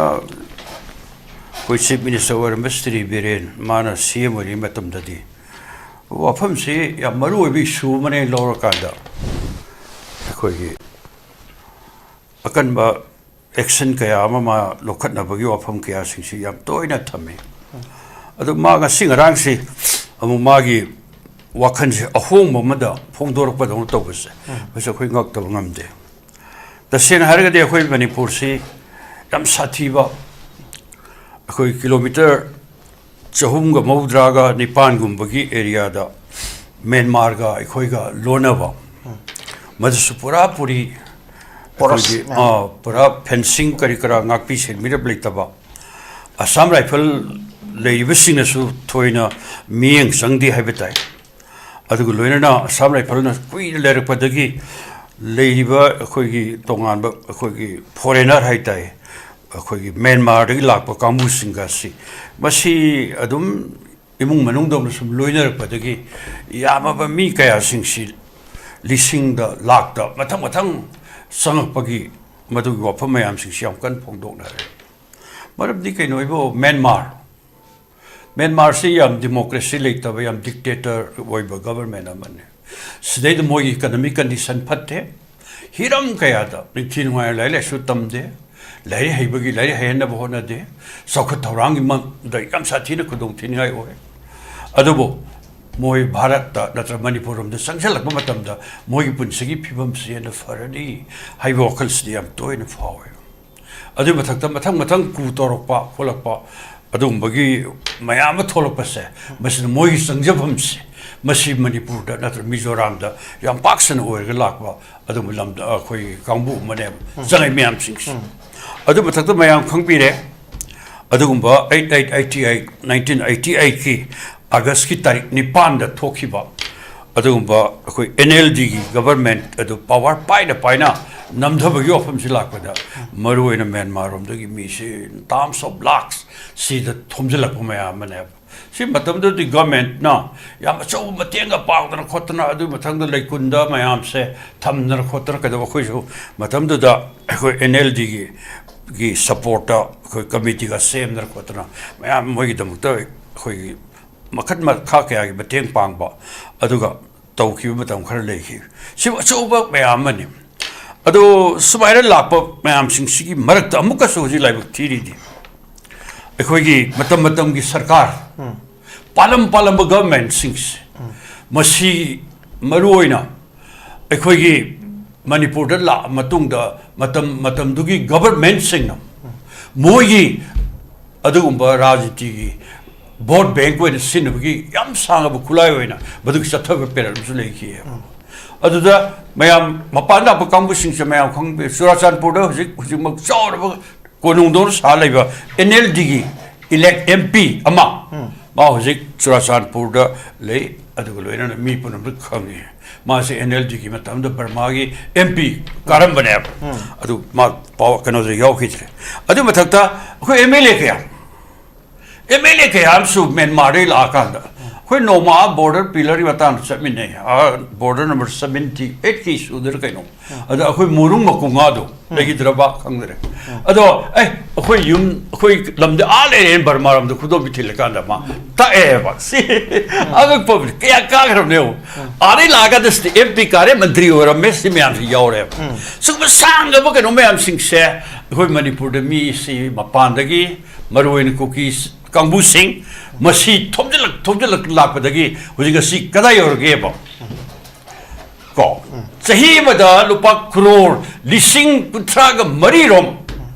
ꯑꯩꯈꯣꯏ Chief Minister ꯑꯣꯏꯔꯝꯕ ꯁ꯭ꯔꯤ ꯕꯤꯔꯦꯟ, ꯃꯥꯅ C M ꯑꯣꯏꯔꯤꯉꯩ ꯃꯇꯝꯗꯗꯤ ꯋꯥꯐꯝꯁꯤ ꯌꯥꯝ ꯃꯔꯨ ꯑꯣꯏꯕ issue ꯑꯃꯅꯦ ꯂꯧꯔꯀꯥꯟꯗ ꯑꯩꯈꯣꯏꯒꯤ ꯑꯀꯟꯕ action ꯀꯌꯥ ꯑꯃ ꯃꯥ ꯂꯧꯈꯠꯅꯕꯒꯤ ꯋꯥꯐꯝ ꯀꯌꯥꯁꯤꯡꯁꯤ ꯌꯥꯝ ꯇꯣꯏꯅ ꯊꯝꯃꯤ꯫ ꯑꯗꯨ ꯃꯥ ꯉꯁꯤ ꯉꯔꯥꯡꯁꯤ ꯑꯃꯨꯛ ꯃꯥꯒꯤ ꯋꯥꯈꯜꯁꯦ ꯑꯍꯣꯡꯕ ꯑꯃꯗ ꯐꯣꯡꯗꯣꯔꯛꯄꯗꯧꯅ ꯇꯧꯕꯁꯦ, ꯃꯁꯤ ꯑꯩꯈꯣꯏ ꯉꯛꯇꯕ ꯉꯝꯗꯦ꯫ ꯇꯁꯦꯡꯅ ꯍꯥꯏꯔꯒꯗꯤ ꯑꯩꯈꯣꯏ ꯃꯅꯤꯄꯨꯔꯁꯤ ꯌꯥꯝ ꯁꯥꯊꯤꯕ, ꯑꯩꯈꯣꯏ kilometre ꯆꯍꯨꯝꯒ ꯃꯧꯗ꯭ꯔꯥꯒ ꯅꯤꯄꯥꯟꯒꯨꯝꯕꯒꯤ areaꯗ ꯃ꯭ꯌꯥꯟꯃꯥꯔꯒ ꯑꯩꯈꯣꯏꯒ ꯂꯣꯟꯅꯕ, ꯃꯗꯨꯁꯨ ꯄꯨꯔꯥ ꯄꯨꯔꯤ Porous ꯑꯩꯈꯣꯏꯒꯤ, ꯃꯌꯥꯝ꯫ ꯑꯥ, ꯄꯨꯔꯥ fencing ꯀꯔꯤ ꯀꯔꯥ ꯉꯥꯛꯄꯤ ꯁꯦꯟꯕꯤꯔꯞ ꯂꯩꯇꯕ, ꯑꯁꯥꯝ ꯔꯥꯏꯐꯜ ꯂꯩꯔꯤꯕꯁꯤꯡꯅꯁꯨ ꯊꯣꯏꯅ ꯃꯤꯠꯌꯦꯡ ꯆꯪꯗꯦ ꯍꯥꯏꯕ ꯇꯥꯏ꯫ ꯑꯗꯨꯒ ꯂꯣꯏꯅꯅ ꯑꯁꯥꯝ ꯔꯥꯏꯐꯜꯅ ꯀꯨꯏꯅ ꯂꯩꯔꯛꯄꯗꯒꯤ ꯂꯩꯔꯤꯕ ꯑꯩꯈꯣꯏꯒꯤ ꯇꯣꯉꯥꯟꯕ ꯑꯩꯈꯣꯏꯒꯤ foreigner ꯍꯥꯏ ꯇꯥꯏ, ꯑꯩꯈꯣꯏꯒꯤ ꯃ꯭ꯌꯥꯟꯃꯥꯔꯗꯒꯤ ꯂꯥꯛꯄ ꯀꯥꯡꯕꯨꯁꯤꯡꯒ ꯑꯁꯤ ꯃꯁꯤ ꯑꯗꯨꯝ ꯏꯃꯨꯡ ꯃꯅꯨꯡꯗꯧꯅ ꯁꯨꯝ ꯂꯣꯏꯅꯔꯛꯄꯗꯒꯤ ꯌꯥꯝꯃꯕ ꯃꯤ ꯀꯌꯥꯁꯤꯡꯁꯤ ꯂꯤꯁꯤꯡꯗ, ꯂꯥꯛꯇ ꯃꯊꯪ ꯃꯊꯪ ꯆꯪꯉꯛꯄꯒꯤ ꯃꯗꯨꯒꯤ ꯋꯥꯐꯝ ꯃꯌꯥꯝꯁꯤꯡꯁꯤ ꯌꯥꯝ ꯀꯟꯅ ꯐꯣꯡꯗꯣꯛꯅꯔꯦ꯫ ꯃꯔꯝꯗꯤ ꯀꯩꯅꯣ ꯍꯥꯏꯕꯨ ꯃ꯭ꯌꯥꯟꯃꯥꯔ, ꯃ꯭ꯌꯥꯟꯃꯥꯔꯁꯤ ꯌꯥꯝ democracy ꯂꯩꯇꯕ, ꯌꯥꯝ dictator ꯑꯣꯏꯕ government ꯑꯃꯅꯤ꯫ ꯁꯤꯗꯩꯗ ꯃꯣꯏꯒꯤ economic condition ꯐꯠꯇꯦ, ꯍꯤꯔꯝ ꯀꯌꯥꯗ ꯅꯤꯡꯊꯤ ꯅꯨꯡꯉꯥꯏꯅ ꯂꯥꯏꯔꯤꯛ ꯂꯥꯏꯁꯨ ꯇꯝꯗꯦ, ꯂꯥꯏꯔꯤꯛ ꯍꯩꯕꯒꯤ, ꯂꯥꯏꯔꯤꯛ ꯍꯩꯍꯟꯅꯕ ꯍꯣꯠꯅꯗꯦ, ꯆꯥꯎꯈꯠ ꯊꯧꯔꯥꯡꯒꯤ ꯃꯗ ꯌꯥꯝ ꯁꯥꯊꯤꯅ ꯈꯨꯗꯣꯡ ꯊꯤꯅꯤꯡꯉꯥꯏ ꯑꯣꯏ꯫ ꯑꯗꯨꯕꯨ ꯃꯣꯏ ꯚꯥꯔꯠꯇ ꯅꯠꯇ꯭ꯔꯒ ꯃꯅꯤꯄꯨꯔ ꯔꯣꯝꯗ ꯆꯪꯁꯤꯜꯂꯛꯄ ꯃꯇꯝꯗ ꯃꯣꯏꯒꯤ ꯄꯨꯟꯁꯤꯒꯤ ꯐꯤꯕꯝꯁꯤ ꯍꯦꯟꯅ ꯐꯔꯅꯤ ꯍꯥꯏꯕ ꯋꯥꯈꯜꯁꯤꯗꯤ ꯌꯥꯝ ꯇꯣꯏꯅ ꯐꯥꯎꯋꯦ꯫ ꯑꯗꯨꯒꯤ ꯃꯊꯛꯇ ꯃꯊꯪ ꯃꯊꯪ coup ꯇꯧꯔꯛꯄ ꯈꯣꯠꯂꯛꯄ, ꯑꯗꯨꯒꯨꯝꯕꯒꯤ ꯃꯌꯥꯝ ꯑꯃ ꯊꯣꯛꯂꯛꯄꯁꯦ, ꯃꯁꯤꯅ ꯃꯣꯏꯒꯤ ꯆꯪꯖꯐꯝꯁꯦ, ꯃꯁꯤ ꯃꯅꯤꯄꯨꯔꯗ ꯅꯠꯇ꯭ꯔꯒ ꯃꯤꯖꯣꯔꯥꯝꯗ ꯌꯥꯝ ꯄꯥꯛ ꯁꯟꯅ ꯑꯣꯏꯔꯒ ꯂꯥꯛꯄ ꯑꯗꯨꯒꯨꯝꯕ ꯂꯝꯗ ꯑꯩꯈꯣꯏꯒꯤ ꯀꯥꯡꯕꯨ ꯑꯃꯅꯦꯕ ꯆꯪꯉꯛꯏ ꯃꯌꯥꯝꯁꯤꯡꯁꯦ꯫ ꯑꯗꯨ ꯃꯊꯛꯇ ꯃꯌꯥꯝ ꯈꯪꯕꯤꯔꯦ, ꯑꯗꯨꯒꯨꯝꯕ eight eight eighty eight, nineteen eighty eight ꯀꯤ August ꯀꯤ ꯇꯥꯔꯤꯛ ꯅꯤꯄꯥꯟꯗ ꯊꯣꯛꯈꯤꯕ ꯑꯗꯨꯒꯨꯝꯕ ꯑꯩꯈꯣꯏ ꯑꯦꯟ ꯑꯦꯜ ꯗꯤꯒꯤ ꯒꯕꯔꯃꯦꯟꯠ ꯑꯗꯨ ꯄꯥꯋꯔ ꯄꯥꯏꯅ ꯄꯥꯏꯅ ꯅꯝꯊꯕꯒꯤ ꯋꯥꯐꯝꯁꯤ ꯂꯥꯛꯄꯗ, ꯃꯔꯨꯑꯣꯏꯅ ꯃ꯭ꯌꯥꯟꯃꯥꯔ ꯔꯣꯝꯗꯒꯤ ꯃꯤꯁꯤ ꯇꯥꯝꯁ ꯑꯣꯐ ꯂꯥꯛꯁ ꯁꯤꯗ ꯊꯣꯝꯖꯤꯜꯂꯛꯄ ꯃꯌꯥꯝ ꯑꯃꯅꯦꯕ꯫ ꯁꯤ ꯃꯇꯝꯗꯨꯗꯤ ꯒꯃꯦꯟꯠꯅ ꯌꯥꯝ ꯑꯆꯧꯕ ꯃꯇꯦꯡꯒ ꯄꯥꯡꯗꯅ ꯈꯣꯠꯇꯅ, ꯑꯗꯨꯒꯤ ꯃꯊꯪꯗ ꯂꯩꯀꯨꯟꯗ ꯃꯌꯥꯝꯁꯦ ꯊꯝꯗꯅ ꯈꯣꯠꯇꯅ ꯀꯩꯗꯧꯕ, ꯑꯩꯈꯣꯏꯁꯨ ꯃꯇꯝꯗꯨꯗ ꯑꯩꯈꯣꯏ ꯑꯦꯟ ꯑꯦꯜ ꯗꯤꯒꯤ ꯒꯤ ꯁꯄꯣꯔꯠꯇ ꯑꯩꯈꯣꯏ ꯀꯃꯤꯇꯤꯒ ꯁꯦꯝꯗꯅ ꯈꯣꯠꯇꯅ ꯃꯌꯥꯝ ꯃꯣꯏꯒꯤꯗꯃꯛꯇ ꯑꯩꯈꯣꯏꯒꯤ ꯃꯈꯜ ꯃꯈꯥ ꯀꯌꯥꯒꯤ ꯃꯇꯦꯡ ꯄꯥꯡꯕ ꯑꯗꯨꯒ ꯇꯧꯈꯤꯕ ꯃꯇꯝ ꯈꯔ ꯂꯩꯈꯤ꯫ ꯁꯤ ꯑꯆꯧꯕ ꯃꯌꯥꯝ ꯑꯃꯅꯤ꯫ ꯑꯗꯣ ꯁꯨꯃꯥꯏꯅ ꯂꯥꯛꯄ ꯃꯌꯥꯝꯁꯤꯡꯁꯤꯒꯤ ꯃꯔꯛꯇ ꯑꯃꯨꯛꯀꯁꯨ ꯍꯧꯖꯤꯛ ꯂꯥꯏꯕꯛ ꯊꯤꯔꯤꯗꯤ, ꯑꯩꯈꯣꯏꯒꯤ ꯃꯇꯝ ꯃꯇꯝꯒꯤ ꯁꯔꯀꯥꯔ, ꯄꯥꯜꯂꯝ ꯄꯥꯜꯂꯝꯕ ꯒꯚꯔꯟꯃꯦꯟꯠꯁꯤꯡꯁꯦ, ꯃꯁꯤ ꯃꯔꯨꯑꯣꯏꯅ ꯑꯩꯈꯣꯏꯒꯤ ꯃꯅꯤꯄꯨꯔꯗ ꯂꯥꯛꯑ ꯃꯇꯨꯡꯗ ꯃꯇꯝ ꯃꯇꯝꯗꯨꯒꯤ ꯒꯚꯔꯟꯃꯦꯟꯠꯁꯤꯡꯅ ꯃꯣꯏꯒꯤ ꯑꯗꯨꯒꯨꯝꯕ ꯔꯥꯖꯅꯤꯇꯤꯒꯤ ꯚꯣꯠ ꯕꯦꯡꯛ ꯑꯣꯏꯅ ꯁꯤꯖꯤꯟꯅꯕꯒꯤ ꯌꯥꯝ ꯁꯥꯡꯉꯕ ꯈꯨꯠꯂꯥꯏ ꯑꯣꯏꯅ ꯃꯗꯨꯒꯤ ꯆꯠꯊꯕ ꯄꯦꯔꯠ ꯑꯃꯁꯨ ꯂꯩꯈꯤ꯫ ꯑꯗꯨꯗ ꯃꯌꯥꯝ ꯃꯄꯥꯟ ꯂꯥꯛꯄ ꯀꯥꯡꯕꯨꯁꯤꯡꯁꯦ ꯃꯌꯥꯝ ꯈꯪꯕꯤ, ꯆꯨꯔꯥꯆꯥꯟꯄꯨꯔꯗ ꯍꯧꯖꯤꯛ ꯍꯧꯖꯤꯛꯃꯛ ꯆꯥꯎꯔꯕ ꯀꯣꯅꯨꯡꯗꯧꯅ ꯁꯥ ꯂꯩꯕ ꯑꯦꯟ ꯑꯦꯜ ꯗꯤꯒꯤ ꯏꯂꯦꯛ ꯑꯦꯝ ꯄꯤ ꯑꯃ, ꯃꯥ ꯍꯧꯖꯤꯛ ꯆꯨꯔꯥꯆꯥꯟꯄꯨꯔꯗ ꯂꯩ꯫ ꯑꯗꯨꯒ ꯂꯣꯏꯅꯅ ꯃꯤ ꯄꯨꯝꯅꯃꯛ ꯈꯪꯉꯤ, ꯃꯥꯁꯦ ꯑꯦꯟ ꯑꯦꯜ ꯗꯤꯒꯤ ꯃꯇꯝꯗ ꯕꯔꯃꯥꯒꯤ ꯑꯦꯝ ꯄꯤ ꯀꯥꯔꯝꯕꯅꯦꯕ꯫ ꯑꯗꯨ ꯃꯥ ꯄꯥꯎ ꯀꯩꯅꯣꯗ ꯌꯥꯎꯈꯤꯗ꯭ꯔꯦ꯫ ꯑꯗꯨ ꯃꯊꯛꯇ ꯑꯩꯈꯣꯏ ꯑꯦꯝ ꯑꯦꯜ ꯑꯦ ꯀꯌꯥ ꯑꯦꯝ ꯑꯦꯜ ꯑꯦ ꯀꯌꯥ ꯑꯃꯁꯨ ꯃ꯭ꯌꯥꯟꯃꯥꯔꯗꯒꯤ ꯂꯥꯛꯑꯀꯥꯟꯗ ꯑꯩꯈꯣꯏ ꯅꯣꯡꯃ ꯕꯣꯔꯗꯔ ꯄꯤꯂꯔꯒꯤ ꯃꯇꯥꯡꯗ ꯆꯠꯃꯤꯟꯅꯩ꯫ ꯑꯥ, ꯕꯣꯔꯗꯔ ꯅꯝꯕꯔ ꯁꯕꯦꯟꯇꯤ ꯑꯩꯠꯀꯤ ꯁꯨꯗꯔ ꯀꯩꯅꯣ꯫ ꯑꯗ ꯑꯩꯈꯣꯏ ꯃꯨꯔꯨꯡ ꯃꯀꯨꯡꯉꯥꯗꯣ ꯂꯩꯈꯤꯗ꯭ꯔꯕ ꯈꯪꯗ꯭ꯔꯦ꯫ ꯑꯗꯣ ꯑꯦ, ꯑꯩꯈꯣꯏ ꯌꯨꯝ, ꯑꯩꯈꯣꯏ ꯂꯝꯗꯤ ꯑꯥ ꯂꯩꯔꯦꯅ ꯕꯔꯃꯥꯔꯣꯝꯗ ꯈꯨꯗꯣꯝꯕꯤ ꯊꯤꯜꯂꯀꯥꯟꯗ ꯃꯥ ꯇꯥꯛꯑꯦꯕ꯫ ꯁꯤ ꯑꯉꯛꯄ ꯀꯌꯥ ꯀꯥꯈ꯭ꯔꯕꯅꯦꯕ꯫ ꯑꯥꯗꯩ ꯂꯥꯛꯑꯀꯥꯟꯗ ꯁꯤꯗ ꯑꯦꯝ ꯄꯤ ꯀꯥꯔꯦ, ꯃꯟꯇ꯭ꯔꯤ ꯑꯣꯏꯔꯝꯃꯦ, ꯁꯤ ꯃꯌꯥꯝꯁꯤ ꯌꯥꯎꯔꯦꯕ꯫ ꯁꯤꯒꯨꯝꯕ ꯁꯥꯡꯂꯕ ꯀꯩꯅꯣ ꯃꯌꯥꯝꯁꯤꯡꯁꯦ ꯑꯩꯈꯣꯏ ꯃꯅꯤꯄꯨꯔꯗ ꯃꯤꯁꯤ ꯃꯄꯥꯟꯗꯒꯤ, ꯃꯔꯨꯑꯣꯏꯅ ꯀꯨꯀꯤꯁ ꯀꯥꯡꯕꯨꯁꯤꯡ, ꯃꯁꯤ ꯊꯣꯝꯖꯤꯜꯂꯛ ꯊꯣꯝꯖꯤꯜꯂꯛ ꯂꯥꯛꯄꯗꯒꯤ ꯍꯧꯖꯤꯛ ꯉꯁꯤ ꯀꯗꯥꯏ ꯌꯧꯔꯒꯦꯕ? ꯀꯣ, ꯆꯍꯤ ꯑꯃꯗ ꯂꯨꯄꯥ ꯀ꯭ꯔꯣꯔ ꯂꯤꯁꯤꯡ ꯀꯨꯟꯊ꯭ꯔꯥꯒ ꯃꯔꯤꯔꯣꯝ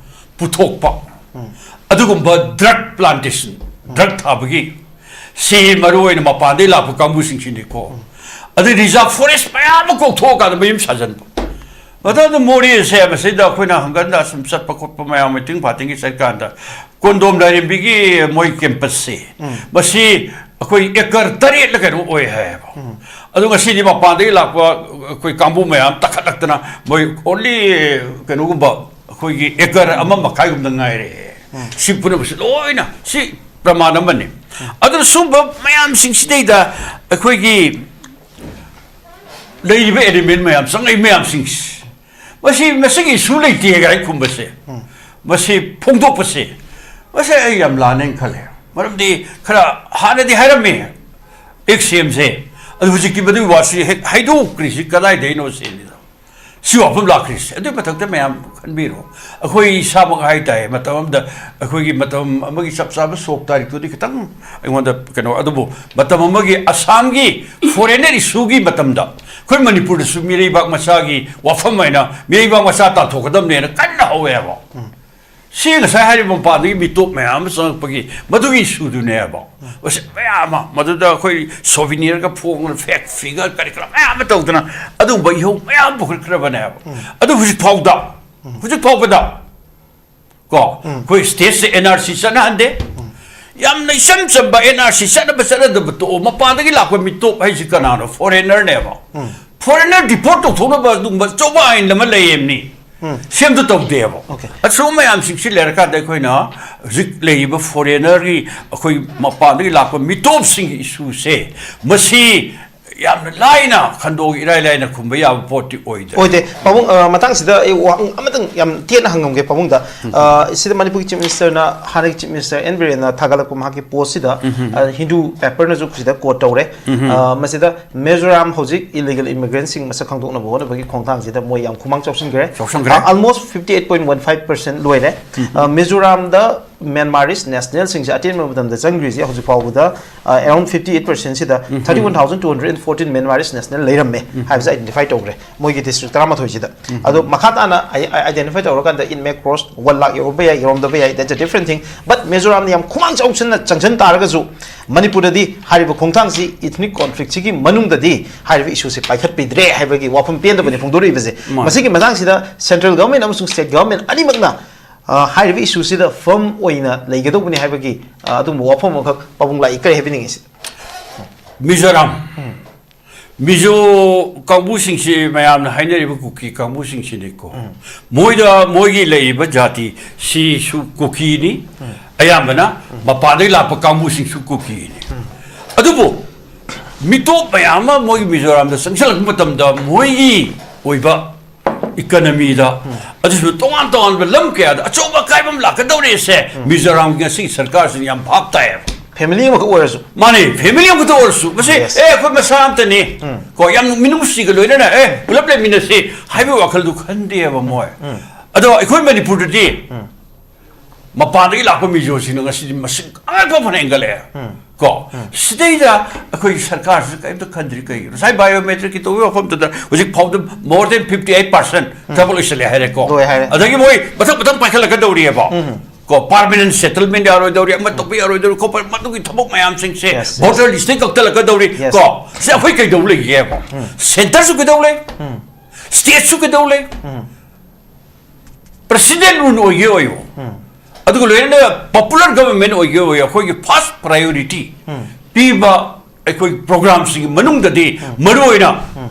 ꯄꯨꯊꯣꯛꯄ ꯑꯗꯨꯒꯨꯝꯕ ꯗ꯭ꯔꯒ ꯄ꯭ꯂꯥꯟꯇꯦꯁꯟ, ꯗ꯭ꯔꯒ ꯊꯥꯕꯒꯤ, ꯁꯤ ꯃꯔꯨꯑꯣꯏꯅ ꯃꯄꯥꯟꯗꯒꯤ ꯂꯥꯛꯄ ꯀꯥꯡꯕꯨꯁꯤꯡꯁꯤꯅꯤꯀꯣ꯫ ꯑꯗꯩ ꯔꯤꯖꯥꯔꯚ ꯐꯣꯔꯦꯁ ꯃꯌꯥꯝ ꯑꯃ ꯀꯣꯛꯊꯣꯛꯑꯀꯥꯟꯗ ꯃꯌꯨꯝ ꯁꯥꯖꯟꯕ꯫ ꯃꯇꯝꯗ ꯃꯣꯔꯦꯁꯦ ꯃꯁꯤꯗ ꯑꯩꯈꯣꯏꯅ ꯍꯪꯒꯟꯗ ꯁꯨꯝ ꯆꯠꯄ ꯈꯣꯠꯄ ꯃꯌꯥꯝ ꯃꯤꯇꯤꯡ ꯐꯥꯇꯤꯡꯒꯤ ꯆꯠꯀꯥꯟꯗ ꯀꯣꯟꯗꯣꯝ ꯂꯥꯏꯔꯦꯝꯕꯤꯒꯤ ꯃꯣꯏ ꯀꯦꯝꯄꯁꯁꯦ, ꯃꯁꯤ ꯑꯩꯈꯣꯏ ꯑꯦꯀꯔ ꯇꯔꯦꯠꯂ ꯀꯩꯅꯣ ꯑꯣꯏ ꯍꯥꯏꯌꯦꯕ꯫ ꯑꯗꯣ ꯉꯁꯤꯗꯤ ꯃꯄꯥꯟꯗꯒꯤ ꯂꯥꯛꯄ ꯑꯩꯈꯣꯏ ꯀꯥꯡꯕꯨ ꯃꯌꯥꯝ ꯇꯛꯈꯠꯂꯛꯇꯅ ꯃꯣꯏ only ꯀꯩꯅꯣꯒꯨꯝꯕ ꯑꯩꯈꯣꯏꯒꯤ ꯑꯦꯀꯔ ꯑꯃ ꯃꯈꯥꯏꯒꯨꯝꯕ ꯉꯥꯏꯔꯦ꯫ ꯁꯤ ꯄꯨꯝꯅꯃꯛꯁꯤ ꯂꯣꯏꯅ ꯁꯤ ꯄ꯭ꯔꯃꯥꯟ ꯑꯃꯅꯤ꯫ ꯑꯗꯨꯅ ꯁꯨꯝꯕ ꯃꯌꯥꯝꯁꯤꯡꯁꯤꯗꯩꯗ ꯑꯩꯈꯣꯏꯒꯤ ꯂꯩꯔꯤꯕ ꯑꯦꯂꯤꯃꯦꯟ ꯃꯌꯥꯝ, ꯆꯪꯂꯛꯏ ꯃꯌꯥꯝꯁꯤꯡꯁꯤ, ꯃꯁꯤ, ꯃꯁꯤꯒꯤ ꯏꯁꯨ ꯂꯩꯇꯦ ꯀꯥꯏꯅ ꯈꯨꯝꯕꯁꯦ, ꯃꯁꯤ ꯐꯣꯡꯗꯣꯛꯄꯁꯦ, ꯃꯁꯤ ꯑꯩ ꯌꯥꯝ ꯂꯥꯟꯅꯩꯅ ꯈꯜꯂꯦ꯫ ꯃꯔꯝꯗꯤ ꯈꯔ ꯍꯥꯟꯅꯗꯤ ꯍꯥꯏꯔꯝꯃꯤ ꯑꯦꯛꯁ ꯁꯤ ꯑꯦꯝꯁꯦ, ꯑꯗꯨ ꯍꯧꯖꯤꯛꯇꯤ ꯃꯗꯨꯒꯤ ꯋꯥꯁꯤ ꯍꯦꯛ ꯍꯥꯏꯗꯣꯛꯈ꯭ꯔꯤꯁꯤ ꯀꯗꯥꯏꯗꯩꯅꯣ ꯁꯤꯅꯤꯗ꯫ ꯁꯤ ꯋꯥꯐꯝ ꯂꯥꯛꯈ꯭ꯔꯤꯁꯦ꯫ ꯑꯗꯨꯒꯤ ꯃꯊꯛꯇ ꯃꯌꯥꯝ ꯈꯟꯕꯤꯔꯣ, ꯑꯩꯈꯣꯏ ꯏꯁꯥꯃꯛ ꯍꯥꯏ ꯇꯥꯏ, ꯃꯇꯝ ꯑꯃꯗ ꯑꯩꯈꯣꯏꯒꯤ ꯃꯇꯝ ꯑꯃꯒꯤ ꯆꯞ ꯆꯥꯕ ꯁꯣꯛ ꯇꯥꯔꯤꯛꯇꯨꯗꯤ ꯈꯤꯇꯪ ꯑꯩꯉꯣꯟꯗ ꯀꯩꯅꯣ, ꯑꯗꯨꯕꯨ ꯃꯇꯝ ꯑꯃꯒꯤ ꯑꯁꯥꯝꯒꯤ ꯐꯣꯔꯦꯅꯔ ꯏꯁꯨꯒꯤ ꯃꯇꯝꯗ ꯑꯩꯈꯣꯏ ꯃꯅꯤꯄꯨꯔꯗꯁꯨ ꯃꯤꯔꯩꯕꯥꯛ ꯃꯆꯥꯒꯤ ꯋꯥꯐꯝ ꯍꯥꯏꯅ ꯃꯤꯔꯩꯕꯥꯛ ꯃꯆꯥ ꯇꯥꯟꯊꯣꯛꯀꯗꯕꯅꯦꯅ ꯀꯟꯅ ꯍꯧꯋꯦꯕ꯫ ꯁꯤ ꯉꯁꯥꯏ ꯍꯥꯏꯔꯤꯕ ꯃꯄꯥꯟꯗꯒꯤ ꯃꯤꯇꯣꯞ ꯃꯌꯥꯝ ꯑꯃ ꯆꯪꯉꯛꯄꯒꯤ ꯃꯗꯨꯒꯤ ꯏꯁꯨꯗꯨꯅꯦꯕ꯫ ꯃꯁꯤ ꯃꯌꯥꯝ ꯑꯃ ꯃꯗꯨꯗ ꯑꯩꯈꯣꯏ ꯁꯣꯚꯤꯅꯤꯌꯔꯒ ꯐꯣꯡꯗꯅ ꯐꯦꯛ ꯐꯤꯒꯔ ꯀꯔꯤ ꯀꯔꯥ ꯃꯌꯥꯝ ꯑꯃ ꯇꯧꯗꯅ ꯑꯗꯨꯒꯨꯝꯕ ꯏꯍꯧ ꯃꯌꯥꯝ ꯄꯨꯈꯠꯈ꯭ꯔꯕꯅꯦꯕ꯫ ꯑꯗꯨ ꯍꯧꯖꯤꯛ ꯐꯥꯎꯗ, ꯍꯧꯖꯤꯛ ꯐꯥꯎꯕꯗ ꯀꯣ ꯑꯩꯈꯣꯏ ꯁ꯭ꯇꯦꯠꯁꯦ ꯑꯦꯟ ꯑꯥꯔ ꯁꯤ ꯆꯠꯅꯍꯟꯗꯦ꯫ ꯌꯥꯝꯅ ꯏꯆꯝ ꯆꯝꯕ ꯑꯦꯟ ꯑꯥꯔ ꯁꯤ ꯆꯠꯅꯕ ꯆꯠꯅꯗꯕ ꯇꯣꯛꯑꯣ, ꯃꯄꯥꯟꯗꯒꯤ ꯂꯥꯛꯄ ꯃꯤꯇꯣꯞ ꯍꯥꯏꯁꯤ ꯀꯅꯥꯅꯣ? ꯐꯣꯔꯦꯅꯔꯅꯦꯕ꯫ ꯐꯣꯔꯦꯅꯔ ꯗꯤꯄꯣꯔꯠ ꯇꯧꯊꯣꯛꯅꯕ ꯑꯗꯨꯒꯨꯝꯕ ꯑꯆꯧꯕ ꯑꯥꯏꯟ ꯑꯃ ꯂꯩꯌꯦꯕꯅꯤ꯫ ꯁꯦꯝꯗ ꯇꯧꯗꯦꯕ꯫ ꯑꯣꯀꯦ꯫ ꯑꯁꯨꯝꯕ ꯃꯌꯥꯝꯁꯤꯡꯁꯤ ꯂꯩꯔꯀꯥꯟꯗ ꯑꯩꯈꯣꯏꯅ ꯍꯧꯖꯤꯛ ꯂꯩꯔꯤꯕ ꯐꯣꯔꯦꯅꯔꯒꯤ, ꯑꯩꯈꯣꯏ ꯃꯄꯥꯟꯗꯒꯤ ꯂꯥꯛꯄ ꯃꯤꯇꯣꯞꯁꯤꯡꯒꯤ ꯏꯁꯨꯁꯦ, ꯃꯁꯤ ꯌꯥꯝꯅ ꯂꯥꯏꯅ ꯈꯟꯗꯣꯛ, ꯏꯔꯥꯏ ꯂꯥꯏꯅ ꯈꯨꯝꯕ ꯌꯥꯕ ꯄꯣꯠꯇꯤ ꯑꯣꯏꯗ꯭ꯔꯦ꯫ ꯑꯣꯏꯗꯦ꯫ ꯄꯥꯕꯨꯡ, ꯑ, ꯃꯇꯥꯡꯁꯤꯗ ꯑꯩ ꯋꯥꯍꯪ ꯑꯃꯇꯪ ꯌꯥꯝ ꯇꯦꯟꯅ ꯍꯪꯉꯝꯒꯦ ꯄꯥꯕꯨꯡꯗ꯫ ꯑ, ꯁꯤꯗ ꯃꯅꯤꯄꯨꯔꯒꯤ ꯆꯤꯐ ꯃꯤꯅꯤꯁꯇꯔꯅ, ꯍꯥꯟꯅꯒꯤ ꯆꯤꯐ ꯃꯤꯅꯤꯁꯇꯔ ꯑꯦꯟ ꯕꯤꯔꯦꯟꯅ ꯊꯥꯒꯠꯂꯛꯄ ꯃꯍꯥꯛꯀꯤ ꯄꯣꯁꯁꯤꯗ, ꯑ, ꯍꯤꯟꯗꯨ ꯄꯦꯄꯔꯅꯁꯨ ꯁꯤꯗ ꯀꯣꯠ ꯇꯧꯔꯦ꯫ ꯑ, ꯃꯁꯤꯗ ꯃꯤꯖꯣꯔꯥꯝ ꯍꯧꯖꯤꯛ ꯏꯂꯤꯒꯦꯜ ꯏꯃꯤꯒ꯭ꯔꯦꯟꯁꯤꯡ ꯃꯁꯛ ꯈꯪꯗꯣꯛꯅꯕ ꯍꯣꯠꯅꯕꯒꯤ ꯈꯣꯡꯊꯥꯡꯁꯤꯗ ꯃꯣꯏ ꯌꯥꯝ ꯈꯨꯃꯥꯡ ꯆꯥꯎꯁꯤꯟꯈ꯭ꯔꯦ꯫ ꯆꯥꯎꯁꯤꯟꯈ꯭ꯔꯦ꯫ ꯑ, almost fifty eight point one five percent ꯂꯣꯏꯔꯦ꯫ ꯑ, ꯃꯤꯖꯣꯔꯥꯝꯗ ꯃ꯭ꯌꯥꯟꯃꯥꯔꯤꯁ ꯅꯦꯁꯅꯦꯜꯁꯤꯡꯁꯦ ꯑꯇꯦꯟꯕ ꯃꯇꯝꯗ ꯆꯪꯈ꯭ꯔꯤꯁꯦ ꯍꯧꯖꯤꯛ ꯐꯥꯎꯕꯗ, ꯑ, around fifty eight percent ꯁꯤꯗ thirty one thousand two hundred and fourteen ꯃ꯭ꯌꯥꯟꯃꯥꯔꯤꯁ ꯅꯦꯁꯅꯦꯜ ꯂꯩꯔꯝꯃꯦ ꯍꯥꯏꯕꯁꯦ ꯑꯥꯏꯗꯦꯟꯇꯤꯐꯥꯏ ꯇꯧꯈ꯭ꯔꯦ ꯃꯣꯏꯒꯤ ꯗꯤꯁꯇ꯭ꯔꯤꯛ ꯇꯔꯥꯃꯥꯊꯣꯏꯁꯤꯗ꯫ ꯑꯗꯣ ꯃꯈꯥ ꯇꯥꯅ ꯑꯥꯏꯗꯦꯟꯇꯤꯐꯥꯏ ꯇꯧꯔꯀꯥꯟꯗ it may cross one lakh ꯌꯧꯔꯝꯕ ꯌꯥꯏ, ꯌꯧꯔꯝꯗꯕ ꯌꯥꯏ, that's a different thing, but ꯃꯤꯖꯣꯔꯥꯝꯅ ꯌꯥꯝ ꯈꯨꯃꯥꯡ ꯆꯥꯎꯁꯤꯟꯅ ꯆꯪꯁꯤꯟ ꯇꯥꯔꯒꯁꯨ ꯃꯅꯤꯄꯨꯔꯗꯗꯤ ꯍꯥꯏꯔꯤꯕ ꯈꯣꯡꯊꯥꯡꯁꯤ ꯏꯊꯅꯤꯛ ꯀꯣꯟꯐ꯭ꯂꯤꯛꯁꯤꯒꯤ ꯃꯅꯨꯡꯗꯗꯤ ꯍꯥꯏꯔꯤꯕ ꯏꯁꯨꯁꯦ ꯄꯥꯏꯈꯠꯄꯤꯗ꯭ꯔꯦ ꯍꯥꯏꯕꯒꯤ ꯋꯥꯐꯝ ꯄꯦꯟꯗꯕꯅꯤ ꯐꯣꯡꯗꯣꯔꯛꯏꯕꯁꯦ꯫ ꯃꯥꯅꯤ꯫ ꯃꯁꯤꯒꯤ ꯃꯇꯥꯡꯁꯤꯗ ꯁꯦꯟꯇ꯭ꯔꯦꯜ ꯒꯚꯔꯟꯃꯦꯟ ꯑꯃꯁꯨꯡ ꯁ꯭ꯇꯦꯠ ꯒꯚꯔꯟꯃꯦꯟ ꯑꯅꯤꯃꯛꯅ, ꯑ, ꯍꯥꯏꯔꯤꯕ ꯏꯁꯨꯁꯤꯗ ꯐꯔꯝ ꯑꯣꯏꯅ ꯂꯩꯒꯗꯧꯕꯅꯤ ꯍꯥꯏꯕꯒꯤ, ꯑ, ꯑꯗꯨꯒꯨꯝꯕ ꯋꯥꯐꯝ ꯑꯃꯈꯛ ꯄꯥꯕꯨꯡ ꯂꯥꯛꯏ ꯀꯔꯤ ꯍꯥꯏꯕꯤꯅꯤꯡꯉꯤ ꯁꯤꯗ? ꯃꯤꯖꯣꯔꯥꯝ, ꯃꯤꯖꯣ ꯀꯥꯡꯕꯨꯁꯤꯡꯁꯤ ꯃꯌꯥꯝꯅ ꯍꯥꯏꯅꯔꯤꯕ ꯀꯨꯀꯤ ꯀꯥꯡꯕꯨꯁꯤꯡꯁꯤꯅꯤꯀꯣ꯫ ꯃꯣꯏꯗ ꯃꯣꯏꯒꯤ ꯂꯩꯔꯤꯕ ꯖꯥꯇꯤ ꯁꯤꯁꯨ ꯀꯨꯀꯤꯅꯤ꯫ ꯑꯌꯥꯝꯕꯅ ꯃꯄꯥꯟꯗꯒꯤ ꯂꯥꯛꯄ ꯀꯥꯡꯕꯨꯁꯤꯡꯁꯨ ꯀꯨꯀꯤꯅꯤ꯫ ꯑꯗꯨꯕꯨ ꯃꯤꯇꯣꯞ ꯃꯌꯥꯝ ꯑꯃ ꯃꯣꯏꯒꯤ ꯃꯤꯖꯣꯔꯥꯝꯗ ꯆꯪꯁꯤꯜꯂꯛꯄ ꯃꯇꯝꯗ ꯃꯣꯏꯒꯤ ꯑꯣꯏꯕ ꯏꯀꯅꯃꯤꯗ ꯑꯗꯨꯁꯨ ꯇꯣꯉꯥꯟ ꯇꯣꯉꯥꯟꯕ ꯂꯝ ꯀꯌꯥꯗ ꯑꯆꯧꯕ ꯑꯀꯥꯏꯕ ꯑꯃ ꯂꯥꯛꯀꯗꯧꯔꯤꯁꯦ ꯃꯤꯖꯣꯔꯥꯝꯒꯤ ꯉꯁꯤꯒꯤ ꯁꯔꯀꯥꯔꯁꯤꯅ ꯌꯥꯝ ꯚꯥꯞ ꯇꯥꯏꯌꯦꯕ꯫ ꯐꯦꯃꯤꯂꯤ ꯑꯃꯈꯛ ꯑꯣꯏꯔꯁꯨ꯫ ꯃꯥꯅꯦ, ꯐꯦꯃꯤꯂꯤ ꯑꯃꯈꯛꯇ ꯑꯣꯏꯔꯁꯨ ꯃꯁꯤ Yes. ꯑꯦ ꯑꯩꯈꯣꯏ ꯃꯁꯥ ꯑꯝꯇꯅꯤ ꯀꯣ, ꯌꯥꯝ ꯃꯤꯅꯨꯡꯁꯤꯒ ꯂꯣꯏꯅꯅ ꯑꯦ ꯄꯨꯂꯞ ꯂꯩꯃꯤꯟꯅꯁꯤ ꯍꯥꯏꯕꯒꯤ ꯋꯥꯈꯜꯗꯨ ꯈꯟꯗꯦꯕ ꯃꯣꯏ꯫ ꯑꯗꯣ ꯑꯩꯈꯣꯏ ꯃꯅꯤꯄꯨꯔꯗꯗꯤ ꯃꯄꯥꯟꯗꯒꯤ ꯂꯥꯛꯄ ꯃꯤꯖꯣꯁꯤꯡꯅ ꯉꯁꯤꯗꯤ ꯃꯁꯤꯡ ꯑꯉꯛꯄ ꯐꯅ ꯍꯦꯟꯒꯠꯂꯛꯑꯦ꯫ ꯀꯣ ꯁꯤꯗꯩꯗ ꯑꯩꯈꯣꯏꯒꯤ ꯁꯔꯀꯥꯔꯁꯤꯁꯨ ꯀꯔꯤꯝꯇ ꯈꯟꯗ꯭ꯔꯤ꯫ ꯀꯩꯒꯤꯅꯣ ꯉꯁꯥꯏ ꯕꯥꯏꯑꯣꯃꯦꯇ꯭ꯔꯤꯛꯀꯤ ꯇꯧꯕꯒꯤ ꯋꯥꯐꯝꯗꯨꯗ ꯍꯧꯖꯤꯛ ꯐꯥꯎꯗ more than fifty eight percent ꯊꯕꯛ ꯂꯣꯏꯁꯤꯜꯂꯦ ꯍꯥꯏꯔꯦꯀꯣ꯫ ꯂꯣꯏ ꯍꯥꯏꯔꯦ꯫ ꯑꯗꯒꯤ ꯃꯣꯏ ꯃꯊꯪ ꯃꯊꯪ ꯄꯥꯏꯈꯠꯂꯛꯀꯗꯧꯔꯤꯑꯕ꯫ ꯀꯣ ꯄꯥꯔꯃꯤꯅꯦꯟ ꯁꯦꯇꯜꯃꯦꯟ ꯌꯥꯔꯣꯏꯗꯧꯔꯤ, ꯑꯃ ꯇꯧꯕ ꯌꯥꯔꯣꯏꯗꯧꯔꯤ ꯈꯣꯠꯄ, ꯃꯗꯨꯒꯤ ꯊꯕꯛ ꯃꯌꯥꯝꯁꯤꯡꯁꯦ Yes, yes. ꯚꯣꯇꯔ ꯂꯤꯁꯇꯩ ꯀꯛꯊꯠꯂꯛꯀꯗꯧꯔꯤ꯫ Yes. ꯀꯣ ꯁꯤ ꯑꯩꯈꯣꯏ ꯀꯩꯗꯧ ꯂꯩꯒꯦꯕ? ꯁꯦꯟꯇꯔꯁꯨ ꯀꯩꯗꯧ ꯂꯩ, ꯁ꯭ꯇꯦꯠꯁꯨ ꯀꯩꯗꯧ ꯂꯩ, ꯄ꯭ꯔꯦꯁꯤꯗꯦꯟ ꯔꯨꯜ ꯑꯣꯏꯒꯦ ꯑꯣꯏꯌꯣ, ꯑꯗꯨꯒ ꯂꯣꯏꯅꯅ ꯄꯣꯄꯨꯂꯔ ꯒꯕꯔꯟꯃꯦꯟ ꯑꯣꯏꯒꯦ ꯑꯣꯏꯌꯣ, ꯑꯩꯈꯣꯏꯒꯤ ꯐꯥꯔꯁ ꯄ꯭ꯔꯥꯏꯌꯣꯔꯤꯇꯤ ꯄꯤꯕ ꯑꯩꯈꯣꯏ ꯄ꯭ꯔꯣꯒ꯭ꯔꯥꯝꯁꯤꯡꯒꯤ ꯃꯅꯨꯡꯗꯗꯤ ꯃꯔꯨꯑꯣꯏꯅ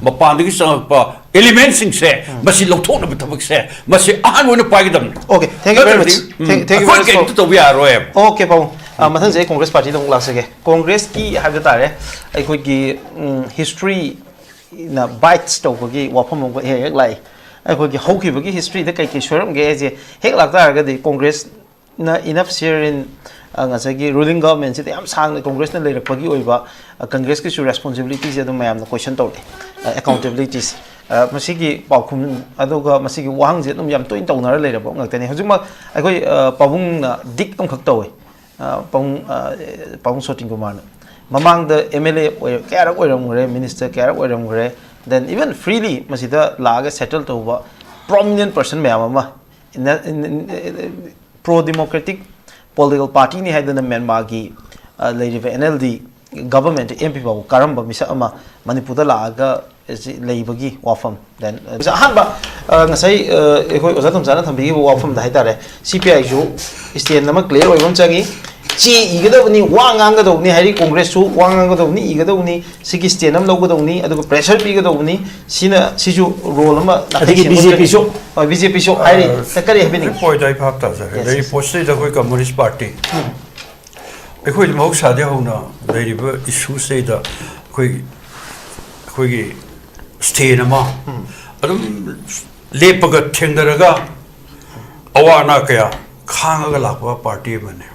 ꯃꯄꯥꯟꯗꯒꯤ ꯆꯪꯉꯛꯄ ꯑꯦꯂꯤꯃꯦꯟꯁꯤꯡꯁꯦ ꯃꯁꯤ ꯂꯧꯊꯣꯛꯅꯕ ꯊꯕꯛꯁꯦ ꯃꯁꯤ ꯑꯍꯥꯟꯕ ꯑꯣꯏꯅ ꯄꯥꯏꯒꯗꯕꯅꯤ꯫ Okay, thank you very much. ꯅꯠꯇ꯭ꯔꯗꯤ, ꯎꯝ, Thank- thank you very ꯑꯩꯈꯣꯏ much for- ꯀꯩꯝꯇ ꯇꯧꯕ ꯌꯥꯔꯣꯏꯕ꯫ Okay, ꯄꯥꯕꯨꯡ꯫ ꯑ, ꯃꯊꯪꯁꯦ ꯑꯩ ꯀꯣꯡꯒ꯭ꯔꯦꯁ ꯄꯥꯔꯇꯤꯗ ꯑꯃꯨꯛ ꯂꯥꯛꯆꯒꯦ꯫ ꯀꯣꯡꯒ꯭ꯔꯦꯁꯀꯤ ꯍꯥꯏꯕ ꯇꯥꯔꯦ, ꯑꯩꯈꯣꯏꯒꯤ ꯍꯤꯁꯇ꯭ꯔꯤꯅ ꯕꯥꯏꯠꯁ ꯇꯧꯕꯒꯤ ꯋꯥꯐꯝ ꯑꯃ ꯍꯦꯛ ꯍꯦꯛ ꯂꯥꯛꯏ꯫ ꯑꯩꯈꯣꯏꯒꯤ ꯍꯧꯈꯤꯕꯒꯤ ꯍꯤꯁꯇ꯭ꯔꯤꯗ ꯀꯩ ꯀꯩ ꯁꯣꯏꯔꯝꯒꯦ ꯍꯥꯏꯁꯦ ꯍꯦꯛ ꯂꯥꯛꯇꯥꯔꯒꯗꯤ ꯀꯣꯡꯒ꯭ꯔꯦꯁꯅ enough share in, ꯑ, ꯉꯁꯥꯏꯒꯤ ꯔꯨꯂꯤꯡ ꯒꯚꯔꯟꯃꯦꯟꯁꯤꯗ ꯌꯥꯝ ꯁꯥꯡꯅ ꯀꯣꯡꯒ꯭ꯔꯦꯁꯅ ꯂꯩꯔꯛꯄꯒꯤ ꯑꯣꯏꯕ, ꯑ, ꯀꯣꯡꯒ꯭ꯔꯦꯁꯀꯤꯁꯨ ꯔꯦꯁꯄꯣꯟꯁꯤꯕꯤꯂꯤꯇꯤꯁꯦ ꯑꯗꯨꯝ ꯃꯌꯥꯝꯅ ꯀꯣꯏꯁꯟ ꯇꯧꯔꯛꯑꯦ, ꯑꯦꯀꯥꯎꯟꯇꯦꯕꯤꯂꯤꯇꯤꯁꯦ꯫ ꯃꯁꯤꯒꯤ ꯄꯥꯎꯈꯨꯝ ꯑꯗꯨꯒ ꯃꯁꯤꯒꯤ ꯋꯥꯍꯪꯁꯦ ꯑꯗꯨꯝ ꯌꯥꯝ ꯇꯣꯏꯅ ꯇꯧꯅꯔ ꯂꯩꯔꯕ ꯉꯥꯛꯇꯅꯤ꯫ ꯍꯧꯖꯤꯛꯃꯛ ꯑꯩꯈꯣꯏ, ꯑ, ꯄꯥꯕꯨꯡꯅ ꯗꯤꯛ ꯑꯃꯈꯛ ꯇꯧꯋꯦ꯫ ꯑ, ꯄꯥꯕꯨꯡ, ꯑ, ꯄꯥꯕꯨꯡ ꯁꯣꯇꯤꯟ ꯀꯨꯃꯥꯔꯅ ꯃꯃꯥꯡꯗ ꯑꯦꯝ ꯑꯦꯜ ꯑꯦ ꯑꯣꯏꯔ-, ꯀꯌꯥꯔꯛ ꯑꯣꯏꯔꯝꯈ꯭ꯔꯦ, ꯃꯤꯅꯤꯁꯇꯔ ꯀꯌꯥꯔꯛ ꯑꯣꯏꯔꯝꯈ꯭ꯔꯦ, then even freely ꯃꯁꯤꯗ ꯂꯥꯛꯑꯒ ꯁꯦꯇꯜ ꯇꯧꯕ ꯄ꯭ꯔꯣꯃꯤꯅꯦꯟ ꯄꯔꯁꯟ ꯃꯌꯥꯝ ꯑꯃ ꯄ꯭ꯔꯣ ꯗꯦꯃꯣꯀ꯭ꯔꯦꯇꯤꯛ ꯄꯣꯂꯤꯇꯤꯀꯦꯜ ꯄꯥꯔꯇꯤꯅꯤ ꯍꯥꯏꯗꯅ ꯃ꯭ꯌꯥꯟꯃꯥꯔꯒꯤ, ꯑ, ꯂꯩꯔꯤꯕ N L D government M P ꯐꯥꯎꯕ ꯀꯥꯔꯝꯕ ꯃꯤꯁꯛ ꯑꯃ ꯃꯅꯤꯄꯨꯔꯗ ꯂꯥꯛꯑꯒ ꯁꯤ ꯂꯩꯕꯒꯤ ꯋꯥꯐꯝ꯫ Then ꯑꯍꯥꯟꯕ, ꯑ, ꯉꯁꯥꯏ, ꯑ, ꯑꯩꯈꯣꯏ ꯑꯣꯖꯥ ꯇꯣꯝꯆꯥꯅ ꯊꯝꯕꯤꯈꯤꯕ ꯋꯥꯐꯝꯗ ꯍꯥꯏꯇꯥꯔꯦ, ꯁꯤ ꯄꯤ ꯑꯥꯏꯁꯨ ꯁ꯭ꯇꯦꯟ ꯑꯃ ꯀ꯭ꯂꯤꯌꯥꯔ ꯑꯣꯏꯕ ꯑꯃ ꯆꯪꯉꯤ꯫ ꯆꯦ ꯏꯒꯗꯕꯅꯤ, ꯋꯥ ꯉꯥꯡꯒꯗꯧꯕꯅꯤ ꯍꯥꯏꯔꯤ, ꯀꯣꯡꯒ꯭ꯔꯦꯁꯁꯨ ꯋꯥ ꯉꯥꯡꯒꯗꯧꯕꯅꯤ, ꯏꯒꯗꯧꯕꯅꯤ, ꯁꯤꯒꯤ stand ꯑꯃ ꯂꯧꯒꯗꯧꯕꯅꯤ, ꯑꯗꯨꯒ pressure ꯄꯤꯒꯗꯧꯕꯅꯤ꯫ ꯁꯤꯅ, ꯁꯤꯁꯨ role ꯑꯃ ꯅꯥꯀꯩ ꯑꯗꯒꯤ ꯁꯦꯡꯕ B J P ꯁꯨ? ꯍꯣꯏ, B J P ꯁꯨ ꯍꯥꯏꯔꯤ꯫ ꯑ, ꯀꯔꯤ ꯍꯥꯏꯕꯤꯅꯤꯡꯉꯤ? Point ꯑꯩ ꯚꯥꯞ ꯇꯥꯖꯔꯦ꯫ Yes, ꯑꯗꯒꯤ yes. Post ꯁꯤꯗ ꯑꯩꯈꯣꯏ Communist Party, ꯑꯩꯈꯣꯏꯗꯤ ꯃꯍꯧꯁꯥꯗꯒꯤ ꯍꯧꯅ ꯂꯩꯔꯤꯕ issue ꯁꯤꯗ ꯑꯩꯈꯣꯏ, ꯑꯩꯈꯣꯏꯒꯤ stand ꯑꯃ ꯑꯗꯨꯝ ꯂꯦꯞꯄꯒ ꯊꯦꯡꯅꯔꯒ ꯑꯋꯥ ꯑꯅꯥ ꯀꯌꯥ ꯈꯥꯡꯉꯒ ꯂꯥꯛꯄ party ꯑꯃꯅꯤ꯫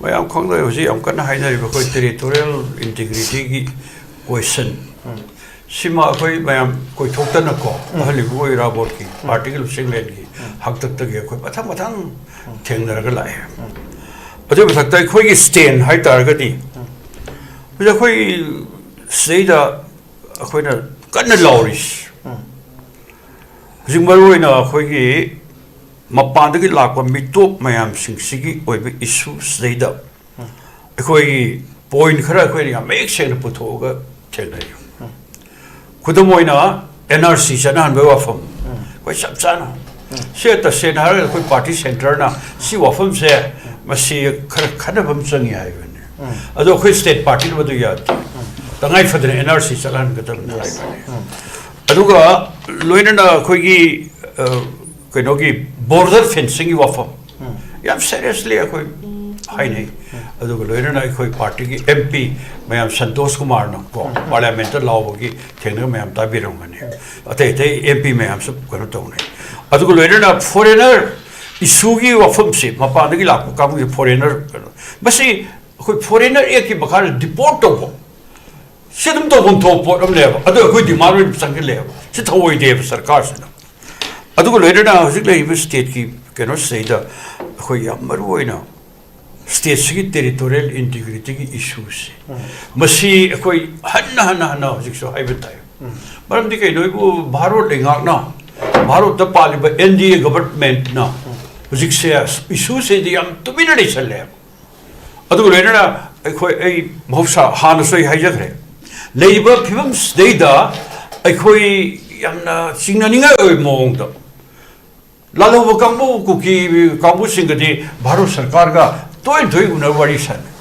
ꯃꯌꯥꯝ ꯈꯪꯗꯣꯏ, ꯍꯧꯖꯤꯛ ꯌꯥꯝ ꯀꯟꯅ ꯍꯥꯏꯅꯔꯤꯕ ꯑꯩꯈꯣꯏ territorial integrity ꯒꯤ question, ꯁꯤꯃ ꯑꯩꯈꯣꯏ ꯃꯌꯥꯝ ꯀꯣꯏꯊꯣꯛꯇꯅꯀꯣ, ꯑꯍꯜ ꯏꯕꯨꯡꯉꯣ ꯏꯔꯥꯕꯣꯠꯀꯤ party ꯒꯤ ꯂꯨꯆꯤꯡꯂꯦꯟꯒꯤ ꯍꯥꯛꯇꯛꯇꯒꯤ ꯑꯩꯈꯣꯏ ꯃꯊꯪ ꯃꯊꯪ ꯊꯦꯡꯅꯔꯒ ꯂꯥꯛꯑꯦ꯫ ꯑꯗꯨꯒꯤ ꯃꯊꯛꯇ ꯑꯩꯈꯣꯏꯒꯤ stand ꯍꯥꯏ ꯇꯥꯔꯒꯗꯤ, ꯍꯧꯖꯤꯛ ꯑꯩꯈꯣꯏ ꯁꯤꯗꯩꯗ ꯑꯩꯈꯣꯏꯅ ꯀꯟꯅ ꯂꯥꯎꯔꯤꯁꯤ, ꯍꯧꯖꯤꯛ ꯃꯔꯨꯑꯣꯏꯅ ꯑꯩꯈꯣꯏꯒꯤ ꯃꯄꯥꯟꯗꯒꯤ ꯂꯥꯛꯄ ꯃꯤꯇꯣꯞ ꯃꯌꯥꯝꯁꯤꯡꯁꯤꯒꯤ ꯑꯣꯏꯕ issue ꯁꯤꯗꯩꯗ ꯑꯩꯈꯣꯏꯒꯤ point ꯈꯔ ꯑꯩꯈꯣꯏꯅ ꯌꯥꯝ ꯃꯌꯦꯛ ꯁꯦꯡꯅ ꯄꯨꯊꯣꯛꯑꯒ ꯊꯦꯡꯅꯩ꯫ ꯈꯨꯗꯝ ꯑꯣꯏꯅ, N R C ꯆꯠꯅꯍꯟꯕꯒꯤ ꯋꯥꯐꯝ ꯑꯩꯈꯣꯏ ꯆꯞ ꯆꯥꯅ, ꯁꯤ ꯇꯁꯦꯡꯅ ꯍꯥꯏꯔꯒꯗꯤ ꯑꯩꯈꯣꯏ party centre ꯅ ꯁꯤ ꯋꯥꯐꯝꯁꯦ ꯃꯁꯤ ꯈꯔ ꯈꯟꯅꯕ ꯑꯃ ꯆꯪꯉꯤ ꯍꯥꯏꯕꯅꯤ꯫ ꯑꯗꯣ ꯑꯩꯈꯣꯏ state party ꯅ ꯃꯗꯨ ꯌꯥꯗꯦ꯫ ꯇꯉꯥꯏ ꯐꯗꯅ N R C ꯆꯠꯍꯟꯒꯗꯕꯅꯤ ꯍꯥꯏꯕꯅꯤ꯫ ꯑꯗꯨꯒ ꯂꯣꯏꯅꯅ ꯑꯩꯈꯣꯏꯒꯤ, ꯑ, ꯀꯩꯅꯣꯒꯤ border fencing ꯒꯤ ꯋꯥꯐꯝ ꯌꯥꯝ seriously ꯑꯩꯈꯣꯏ ꯍꯥꯏꯅꯩ꯫ ꯑꯗꯨꯒ ꯂꯣꯏꯅꯅ ꯑꯩꯈꯣꯏ party ꯒꯤ M P ꯃꯌꯥꯝ, ꯁꯟꯇꯣꯁ ꯀꯨꯃꯥꯔꯅ ꯀꯣ, parliament ꯇ ꯂꯥꯎꯕꯒꯤ ꯊꯦꯡꯅꯕ ꯃꯌꯥꯝ ꯇꯥꯕꯤꯔꯝꯒꯅꯤ꯫ ꯑꯇꯩ ꯑꯇꯩ M P ꯃꯌꯥꯝꯁꯨ ꯀꯩꯅꯣ ꯇꯧꯅꯩ꯫ ꯑꯗꯨꯒ ꯂꯣꯏꯅꯅ foreigner issue ꯒꯤ ꯋꯥꯐꯝꯁꯤ, ꯃꯄꯥꯟꯗꯒꯤ ꯂꯥꯛꯄ ꯀꯥꯡꯕꯨꯒꯤ foreigner ꯀꯩꯅꯣ, ꯃꯁꯤ ꯑꯩꯈꯣꯏ Foreigner Act ꯀꯤ ꯃꯈꯥꯗ deport ꯇꯧꯕ, ꯁꯤ ꯑꯗꯨꯝ ꯇꯧꯐꯝ ꯊꯣꯛꯄ ꯄꯣꯠ ꯑꯃꯅꯦꯕ꯫ ꯑꯗꯣ ꯑꯩꯈꯣꯏ demand ꯑꯣꯏꯅ ꯆꯪꯁꯤꯜꯂꯛꯑꯦꯕ꯫ ꯁꯤ ꯊꯧꯑꯣꯏꯗꯦꯕ ꯁꯔꯀꯥꯔꯁꯤꯅ꯫ ꯑꯗꯨꯒ ꯂꯣꯏꯅꯅ ꯍꯧꯖꯤꯛ ꯂꯩꯔꯤꯕ state ꯀꯤ ꯀꯩꯅꯣꯁꯤꯗꯩꯗ ꯑꯩꯈꯣꯏ ꯌꯥꯝ ꯃꯔꯨ ꯑꯣꯏꯅ state ꯁꯤꯒꯤ territorial integrity ꯒꯤ issue ꯁꯦ, ꯃꯁꯤ ꯑꯩꯈꯣꯏ ꯍꯟꯅ ꯍꯟꯅ ꯍꯟꯅ ꯍꯧꯖꯤꯛꯁꯨ ꯍꯥꯏꯕ ꯇꯥꯏ꯫ ꯃꯔꯝꯗꯤ ꯀꯩꯅꯣ ꯍꯥꯏꯕꯨ, ꯚꯥꯔꯠ ꯂꯩꯉꯥꯛꯅ ꯚꯥꯔꯠꯇ ꯄꯥꯜꯂꯤꯕ N D A government ꯅ ꯍꯧꯖꯤꯛꯁꯦ issue ꯁꯤꯗꯤ ꯌꯥꯝ ꯇꯨꯃꯤꯟꯅ ꯂꯩꯁꯜꯂꯦꯕ꯫ ꯑꯗꯨꯒ ꯂꯣꯏꯅꯅ ꯑꯩꯈꯣꯏ, ꯑꯩ ꯃꯍꯧꯁꯥ ꯍꯥꯟꯅꯁꯨ ꯑꯩ ꯍꯥꯏꯖꯈ꯭ꯔꯦ, ꯂꯩꯔꯤꯕ ꯐꯤꯕꯝꯁꯤꯗꯩꯗ ꯑꯩꯈꯣꯏ ꯌꯥꯝꯅ ꯆꯤꯡꯅꯅꯤꯡꯉꯥꯏ ꯑꯣꯏꯕ ꯃꯑꯣꯡꯗ ꯂꯥꯜꯍꯧꯕ ꯀꯥꯡꯕꯨ, ꯀꯨꯀꯤ ꯀꯥꯡꯕꯨꯁꯤꯡꯒꯗꯤ ꯚꯥꯔꯠ ꯁꯔꯀꯥꯔꯒ ꯇꯣꯏꯅ ꯇꯣꯏꯅ ꯎꯅꯔ ꯋꯥꯔꯤ ꯁꯥꯟꯅꯩ꯫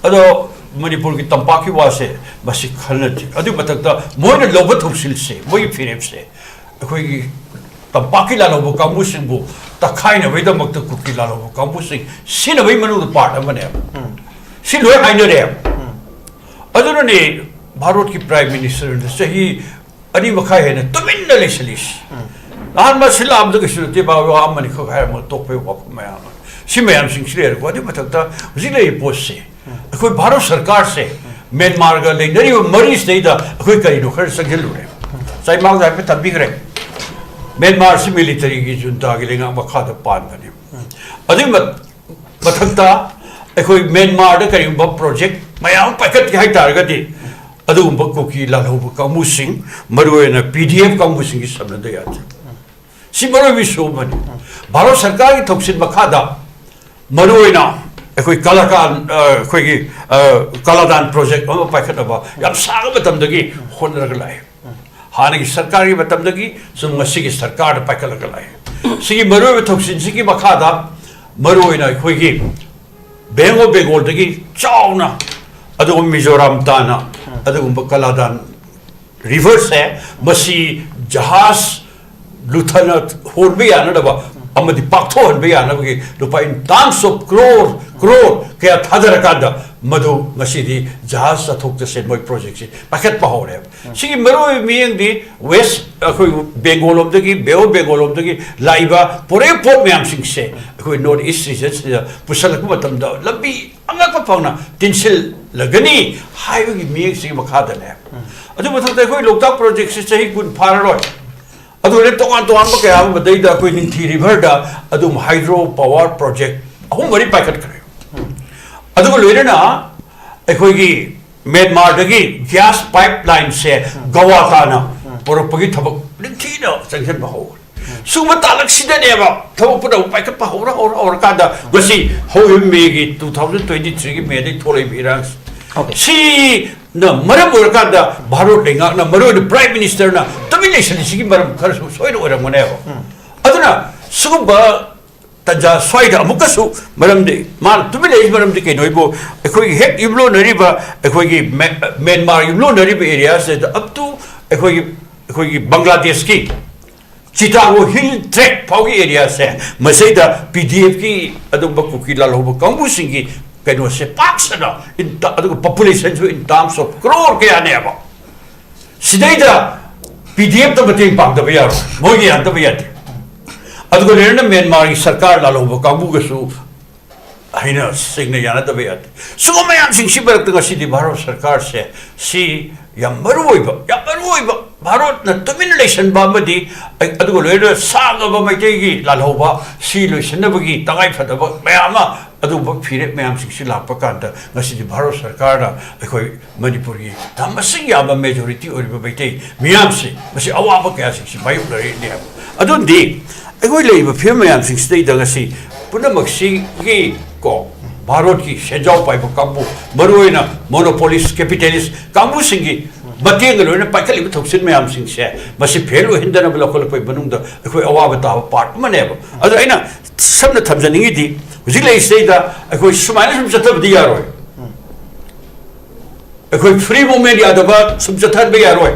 ꯑꯗꯣ ꯃꯅꯤꯄꯨꯔꯒꯤ ꯇꯝꯄꯥꯛꯀꯤ ꯋꯥꯁꯦ ꯃꯁꯤ ꯈꯟꯅꯗꯦ꯫ ꯑꯗꯨꯒꯤ ꯃꯊꯛꯇ ꯃꯣꯏꯅ ꯂꯧꯕ ꯊꯧꯁꯤꯜꯁꯦ, ꯃꯣꯏꯒꯤ ꯐꯤꯔꯦꯞꯁꯦ, ꯑꯩꯈꯣꯏꯒꯤ ꯇꯝꯄꯥꯛꯀꯤ ꯂꯥꯜꯍꯧꯕ ꯀꯥꯡꯕꯨꯁꯤꯡꯕꯨ ꯇꯛꯈꯥꯏꯅꯕꯒꯤꯗꯃꯛꯇ ꯀꯨꯀꯤ ꯂꯥꯜꯍꯧꯕ ꯀꯥꯡꯕꯨꯁꯤꯡ ꯁꯤꯖꯤꯟꯅꯕꯒꯤ ꯃꯅꯨꯡꯗ ꯄꯥꯔꯠ ꯑꯃꯅꯦꯕ꯫ ꯁꯤ ꯂꯣꯏ ꯍꯥꯏꯅꯔꯦꯕ꯫ ꯑꯗꯨꯅꯅꯦ ꯚꯥꯔꯠꯀꯤ ꯄ꯭ꯔꯥꯏꯝ ꯃꯤꯅꯤꯁꯇꯔꯅ ꯆꯍꯤ ꯑꯅꯤ ꯃꯈꯥꯏ ꯍꯦꯟꯅ ꯇꯨꯃꯤꯟꯅ ꯂꯩꯁꯤꯜꯂꯤꯁꯤ꯫ ꯅꯍꯥꯟ ꯃꯥ ꯁꯤ ꯂꯥꯛꯑꯝꯗ ꯀꯩꯁꯨ ꯅꯠꯇꯦ, ꯃꯥ ꯋꯥ ꯑꯃꯅꯤꯈꯛ ꯍꯥꯏꯔꯝꯃꯒ ꯇꯣꯛꯄꯩ ꯋꯥꯐꯝ ꯃꯌꯥꯝ ꯑꯃ꯫ ꯁꯤ ꯃꯌꯥꯝꯁꯤꯡꯁꯤ ꯂꯩꯔꯦꯀꯣ꯫ ꯑꯗꯨꯒꯤ ꯃꯊꯛꯇ ꯍꯧꯖꯤꯛ ꯂꯩꯔꯤꯕ ꯄꯣꯠꯁꯦ, ꯑꯩꯈꯣꯏ ꯚꯥꯔꯠ ꯁꯔꯀꯥꯔꯁꯦ ꯃ꯭ꯌꯥꯟꯃꯥꯔꯒ ꯂꯩꯅꯔꯤꯕ ꯃꯔꯤꯁꯤꯗꯩꯗ ꯑꯩꯈꯣꯏ ꯀꯔꯤꯅꯣ ꯈꯔ ꯆꯪꯁꯤꯜꯂꯨꯔꯦ꯫ ꯆꯥꯏꯃꯥꯡꯗ ꯍꯥꯏꯐꯦꯠ ꯊꯝꯕꯤꯈ꯭ꯔꯦ꯫ ꯃ꯭ꯌꯥꯟꯃꯥꯔꯁꯤ ꯃꯤꯂꯤꯇꯔꯤꯒꯤ ꯖꯨꯟꯇꯥꯒꯤ ꯂꯩꯉꯥꯛ ꯃꯈꯥꯗ ꯄꯥꯟꯕꯅꯤ꯫ ꯑꯗꯨꯒꯤ ꯃ-, ꯃꯊꯛꯇ ꯑꯩꯈꯣꯏ ꯃ꯭ꯌꯥꯟꯃꯥꯔꯗ ꯀꯔꯤꯒꯨꯝꯕ ꯄ꯭ꯔꯣꯖꯦꯛ ꯃꯌꯥꯝ ꯑꯃ ꯄꯥꯏꯈꯠꯀꯦ ꯍꯥꯏ ꯇꯥꯔꯒꯗꯤ, ꯑꯗꯨꯒꯨꯝꯕ ꯀꯨꯀꯤ ꯂꯥꯜꯍꯧꯕ ꯀꯥꯡꯕꯨꯁꯤꯡ, ꯃꯔꯨꯑꯣꯏꯅ ꯄꯤ ꯗꯤ ꯑꯦꯐ ꯀꯥꯡꯕꯨꯁꯤꯡꯒꯤ ꯁꯝꯅꯗ ꯌꯥꯗꯦ꯫ ꯁꯤ ꯃꯔꯨꯑꯣꯏꯕ ꯏꯁꯨ ꯑꯃꯅꯤ꯫ ꯚꯥꯔꯠ ꯁꯔꯀꯥꯔꯒꯤ ꯊꯧꯁꯤꯜ ꯃꯈꯥꯗ ꯃꯔꯨꯑꯣꯏꯅ ꯑꯩꯈꯣꯏ ꯀꯂꯥꯀꯥꯟ, ꯑ, ꯑꯩꯈꯣꯏꯒꯤ, ꯑ, ꯀꯂꯥꯗꯥꯟ ꯄ꯭ꯔꯣꯖꯦꯛ ꯑꯃ ꯄꯥꯏꯈꯠꯅꯕ ꯌꯥꯝ ꯁꯥꯡꯕ ꯃꯇꯝꯗꯒꯤ ꯍꯣꯠꯅꯔꯒ ꯂꯥꯛꯑꯦ꯫ ꯍꯥꯟꯅꯒꯤ ꯁꯔꯀꯥꯔꯒꯤ ꯃꯇꯝꯗꯒꯤ ꯁꯨꯝ ꯉꯁꯤꯒꯤ ꯁꯔꯀꯥꯔꯗ ꯄꯥꯏꯈꯠꯂꯒ ꯂꯥꯛꯑꯦ꯫ ꯁꯤꯒꯤ ꯃꯔꯨꯑꯣꯏꯕ ꯊꯧꯁꯤꯜꯁꯤꯒꯤ ꯃꯈꯥꯗ ꯃꯔꯨꯑꯣꯏꯅ ꯑꯩꯈꯣꯏꯒꯤ ꯕꯦꯡ ꯑꯣꯐ ꯕꯦꯡꯒꯣꯜꯗꯒꯤ ꯆꯥꯎꯅ, ꯑꯗꯨꯒ ꯃꯤꯖꯣꯔꯥꯝ ꯇꯥꯅ ꯑꯗꯨꯒꯨꯝꯕ ꯀꯂꯥꯗꯥꯟ ꯔꯤꯚꯔꯁꯦ, ꯃꯁꯤ ꯖꯍꯥꯖ ꯂꯨꯊꯅ ꯍꯣꯟꯕ ꯌꯥꯅꯅꯕ ꯑꯃꯗꯤ ꯄꯥꯛꯊꯣꯛꯍꯟꯕ ꯌꯥꯅꯕꯒꯤ ꯂꯨꯄꯥ in terms of crore, crore ꯀꯌꯥ ꯊꯥꯗꯔꯀꯥꯟꯗ ꯃꯗꯨ ꯉꯁꯤꯗꯤ ꯖꯍꯥꯖ ꯆꯠꯊꯣꯛ ꯆꯠꯁꯤꯟ ꯃꯣꯏ ꯄ꯭ꯔꯣꯖꯦꯛꯁꯤ ꯄꯥꯏꯈꯠꯄ ꯍꯧꯔꯦꯕ꯫ ꯁꯤꯒꯤ ꯃꯔꯨꯑꯣꯏꯕ ꯃꯤꯠꯌꯦꯡꯗꯤ ꯋꯦꯁ, ꯑꯩꯈꯣꯏ ꯕꯦꯡꯒꯣꯜ ꯂꯣꯝꯗꯒꯤ, ꯕꯦ ꯑꯣꯐ ꯕꯦꯡꯒꯣꯜ ꯂꯣꯝꯗꯒꯤ ꯂꯥꯛꯏꯕ ꯄꯣꯔꯦ ꯄꯣꯠ ꯃꯌꯥꯝꯁꯤꯡꯁꯦ ꯑꯩꯈꯣꯏ ꯅꯣꯔꯠ ꯏꯁ ꯔꯤꯖꯟꯁꯤꯗ ꯄꯨꯁꯜꯂꯛꯄ ꯃꯇꯝꯗ ꯂꯝꯕꯤ ꯑꯉꯛꯄ ꯐꯪꯅ ꯇꯤꯟꯁꯤꯜꯂꯒꯅꯤ ꯍꯥꯏꯕꯒꯤ ꯃꯤꯠꯌꯦꯡꯁꯤꯒꯤ ꯃꯈꯥꯗꯅꯦ꯫ ꯑꯗꯨ ꯃꯊꯛꯇ ꯑꯩꯈꯣꯏ ꯂꯣꯛꯇꯥꯛ ꯄ꯭ꯔꯣꯖꯦꯛꯁꯤ ꯆꯍꯤ ꯀꯨꯟ ꯐꯥꯔꯔꯣꯏ꯫ ꯑꯗꯨ ꯍꯣꯔꯦꯟ ꯇꯣꯉꯥꯟ ꯇꯣꯉꯥꯟꯕ ꯀꯌꯥ ꯑꯃ, ꯃꯗꯩꯗ ꯑꯩꯈꯣꯏ ꯅꯤꯡꯊꯤ ꯔꯤꯚꯔꯗ ꯑꯗꯨꯝ ꯍꯥꯏꯗ꯭ꯔꯣ ꯄꯥꯋꯔ ꯄ꯭ꯔꯣꯖꯦꯛ ꯑꯍꯨꯝ ꯃꯔꯤ ꯄꯥꯏꯈꯠꯈ꯭ꯔꯦ꯫ ꯑꯗꯨꯒ ꯂꯣꯏꯅꯅ ꯑꯩꯈꯣꯏꯒꯤ ꯃ꯭ꯌꯥꯟꯃꯥꯔꯗꯒꯤ ꯒ꯭ꯌꯥꯁ ꯄꯥꯏꯞ ꯂꯥꯏꯟꯁꯦ ꯒꯋꯥ ꯇꯥꯅ ꯄꯨꯔꯛꯄꯒꯤ ꯊꯕꯛ ꯅꯤꯡꯊꯤꯅ ꯆꯪꯁꯤꯟꯕ ꯍꯧꯈ꯭ꯔꯦ꯫ ꯁꯤꯒꯨꯝꯕ ꯇꯥꯂꯛꯁꯤꯗꯅꯦꯕ ꯊꯕꯛ ꯄꯨꯝꯅꯃꯛ ꯄꯥꯏꯈꯠꯄ ꯍꯧꯔ ꯍꯧꯔ ꯍꯧꯔꯀꯥꯟꯗ ꯉꯁꯤ ꯍꯧꯈꯤꯕ ꯃꯦꯒꯤ two thousand twenty three ꯒꯤ ꯃꯦꯗꯒꯤ ꯊꯣꯛꯂꯛꯏꯕ ꯏꯔꯥꯡꯁꯦ, Okay. ꯁꯤꯅ ꯃꯔꯝ ꯑꯣꯏꯔꯀꯥꯟꯗ ꯚꯥꯔꯠ ꯂꯩꯉꯥꯛꯅ, ꯃꯔꯨꯑꯣꯏꯅ ꯄ꯭ꯔꯥꯏꯝ ꯃꯤꯅꯤꯁꯇꯔꯅ ꯇꯨꯃꯤꯟ ꯂꯩꯁꯤꯜꯂꯤꯁꯤꯒꯤ ꯃꯔꯝ ꯈꯔꯁꯨ ꯁꯣꯏꯅ ꯑꯣꯏꯔꯝꯒꯅꯦꯕ꯫ ꯑꯗꯨꯅ ꯁꯤꯒꯨꯝꯕ ꯇꯟꯖꯥ ꯁ꯭ꯋꯥꯏꯗ ꯑꯃꯨꯛꯀꯁꯨ, ꯃꯔꯝꯗꯤ ꯃꯥꯅ ꯇꯨꯃꯤꯟ ꯂꯩꯔꯤꯁꯤ ꯃꯔꯝꯗꯤ ꯀꯩꯅꯣ ꯍꯥꯏꯕꯨ, ꯑꯩꯈꯣꯏꯒꯤ ꯍꯦꯛ ꯌꯨꯝꯂꯣꯟꯅꯔꯤꯕ, ꯑꯩꯈꯣꯏꯒꯤ ꯃꯦ-, ꯃ꯭ꯌꯥꯟꯃꯥꯔ ꯌꯨꯝꯂꯣꯟꯅꯔꯤꯕ ꯑꯦꯔꯤꯌꯥꯁꯤꯗ up to ꯑꯩꯈꯣꯏꯒꯤ, ꯑꯩꯈꯣꯏꯒꯤ ꯕꯪꯒ꯭ꯂꯥꯗꯦꯁꯀꯤ ꯆꯤꯇꯥꯒꯣ ꯍꯤꯜ ꯇ꯭ꯔꯦꯛ ꯐꯥꯎꯒꯤ ꯑꯦꯔꯤꯌꯥꯁꯦ, ꯃꯁꯤꯗ ꯄꯤ ꯗꯤ ꯑꯦꯐꯀꯤ ꯑꯗꯨꯒꯨꯝꯕ ꯀꯨꯀꯤ ꯂꯥꯜꯍꯧꯕ ꯀꯥꯡꯕꯨꯁꯤꯡꯒꯤ ꯀꯩꯅꯣꯁꯦ ꯄꯥꯛ ꯁꯟꯅ in ter-, ꯑꯗꯨꯒ ꯄꯣꯄꯨꯂꯦꯁꯟꯁꯨ in terms of ꯀ꯭ꯔꯣꯔ ꯀꯌꯥꯅꯦꯕ꯫ ꯁꯤꯗꯩꯗ ꯄꯤ ꯗꯤ ꯑꯦꯐꯇ ꯃꯇꯦꯡ ꯄꯥꯡꯗꯕ ꯌꯥꯔꯣꯏ, ꯃꯣꯏꯒꯤ ꯌꯥꯟꯗꯕ ꯌꯥꯗꯦ꯫ ꯑꯗꯨꯒ ꯂꯣꯏꯅꯅ ꯃ꯭ꯌꯥꯟꯃꯥꯔꯒꯤ ꯁꯔꯀꯥꯔ ꯂꯥꯜꯍꯧꯕ ꯀꯥꯡꯕꯨꯒꯁꯨ ꯍꯩꯅ ꯁꯤꯡꯅ ꯌꯥꯅꯗꯕ ꯌꯥꯗꯦ꯫ ꯁꯤꯒꯨꯝꯕ ꯃꯌꯥꯝꯁꯤꯡꯁꯤ ꯃꯔꯛꯇ ꯉꯁꯤꯗꯤ ꯚꯥꯔꯠ ꯁꯔꯀꯥꯔꯁꯦ ꯁꯤ ꯌꯥꯝ ꯃꯔꯨ ꯑꯣꯏꯕ, ꯌꯥꯝ ꯃꯔꯨ ꯑꯣꯏꯕ, ꯚꯥꯔꯠꯅ ꯇꯨꯃꯤꯟꯅ ꯂꯩꯁꯟꯕ ꯑꯃꯗꯤ, ꯑꯗꯨꯒ ꯂꯣꯏꯅꯅ ꯁꯥꯡꯉꯕ ꯃꯩꯇꯩꯒꯤ ꯂꯥꯜꯍꯧꯕ ꯁꯤ ꯂꯣꯏꯁꯤꯟꯅꯕꯒꯤ ꯇꯉꯥꯏ ꯐꯗꯕ ꯃꯌꯥꯝ ꯑꯃ, ꯑꯗꯨꯒꯨꯝꯕ ꯐꯤꯔꯦꯞ ꯃꯌꯥꯝꯁꯤꯡꯁꯤ ꯂꯥꯛꯄ ꯀꯥꯟꯗ ꯉꯁꯤꯗꯤ ꯚꯥꯔꯠ ꯁꯔꯀꯥꯔꯅ ꯑꯩꯈꯣꯏ ꯃꯅꯤꯄꯨꯔꯒꯤ ꯌꯥꯝ ꯃꯁꯤꯡ ꯌꯥꯝꯕ ꯃꯦꯖꯣꯔꯤꯇꯤ ꯑꯣꯏꯔꯤꯕ ꯃꯩꯇꯩ ꯃꯤꯌꯥꯝꯁꯤ ꯃꯁꯤ ꯑꯋꯥꯕ ꯀꯌꯥꯁꯤꯡꯁꯤ ꯃꯥꯌꯣꯛꯅꯔꯛꯏꯅꯦꯕ꯫ ꯑꯗꯨꯅꯗꯤ ꯑꯩꯈꯣꯏ ꯂꯩꯔꯤꯕ ꯐꯤꯕꯝ ꯃꯌꯥꯝꯁꯤꯡꯁꯤꯗꯩꯗ ꯉꯁꯤ ꯄꯨꯝꯅꯃꯛꯁꯤꯒꯤ ꯀꯣ, ꯚꯥꯔꯠꯀꯤ ꯁꯦꯟꯖꯥꯎ ꯄꯥꯏꯕ ꯀꯥꯡꯕꯨ, ꯃꯔꯨꯑꯣꯏꯅ ꯃꯣꯅꯣꯄꯣꯂꯤꯁ, ꯀꯦꯄꯤꯇꯦꯂꯤꯁ ꯀꯥꯡꯕꯨꯁꯤꯡꯒꯤ ꯃꯇꯦꯡꯒ ꯂꯣꯏꯅ ꯄꯥꯏꯈꯠꯂꯤꯕ ꯊꯧꯁꯤꯜ ꯃꯌꯥꯝꯁꯤꯡꯁꯦ ꯃꯁꯤ ꯐꯦꯜ ꯑꯣꯏꯍꯟꯗꯅꯕ ꯂꯧꯈꯠꯂꯛꯄꯒꯤ ꯃꯅꯨꯡꯗ ꯑꯩꯈꯣꯏ ꯑꯋꯥꯕ ꯇꯥꯕ ꯄꯥꯔꯠ ꯑꯃꯅꯦꯕ꯫ ꯑꯗꯣ ꯑꯩꯅ ꯁꯝꯅ ꯊꯝꯖꯅꯤꯡꯉꯤꯗꯤ, ꯍꯧꯖꯤꯛ ꯂꯩꯔꯤꯁꯤꯗꯩꯗ ꯑꯩꯈꯣꯏ ꯁꯨꯃꯥꯏꯅ ꯁꯨꯝ ꯆꯠꯊꯕꯗꯤ ꯌꯥꯔꯣꯏ꯫ ꯑꯩꯈꯣꯏ ꯐ꯭ꯔꯤ ꯃꯨꯚꯃꯦꯟ ꯌꯥꯗꯕ ꯁꯨꯝ ꯆꯠꯊꯍꯟꯕ ꯌꯥꯔꯣꯏ꯫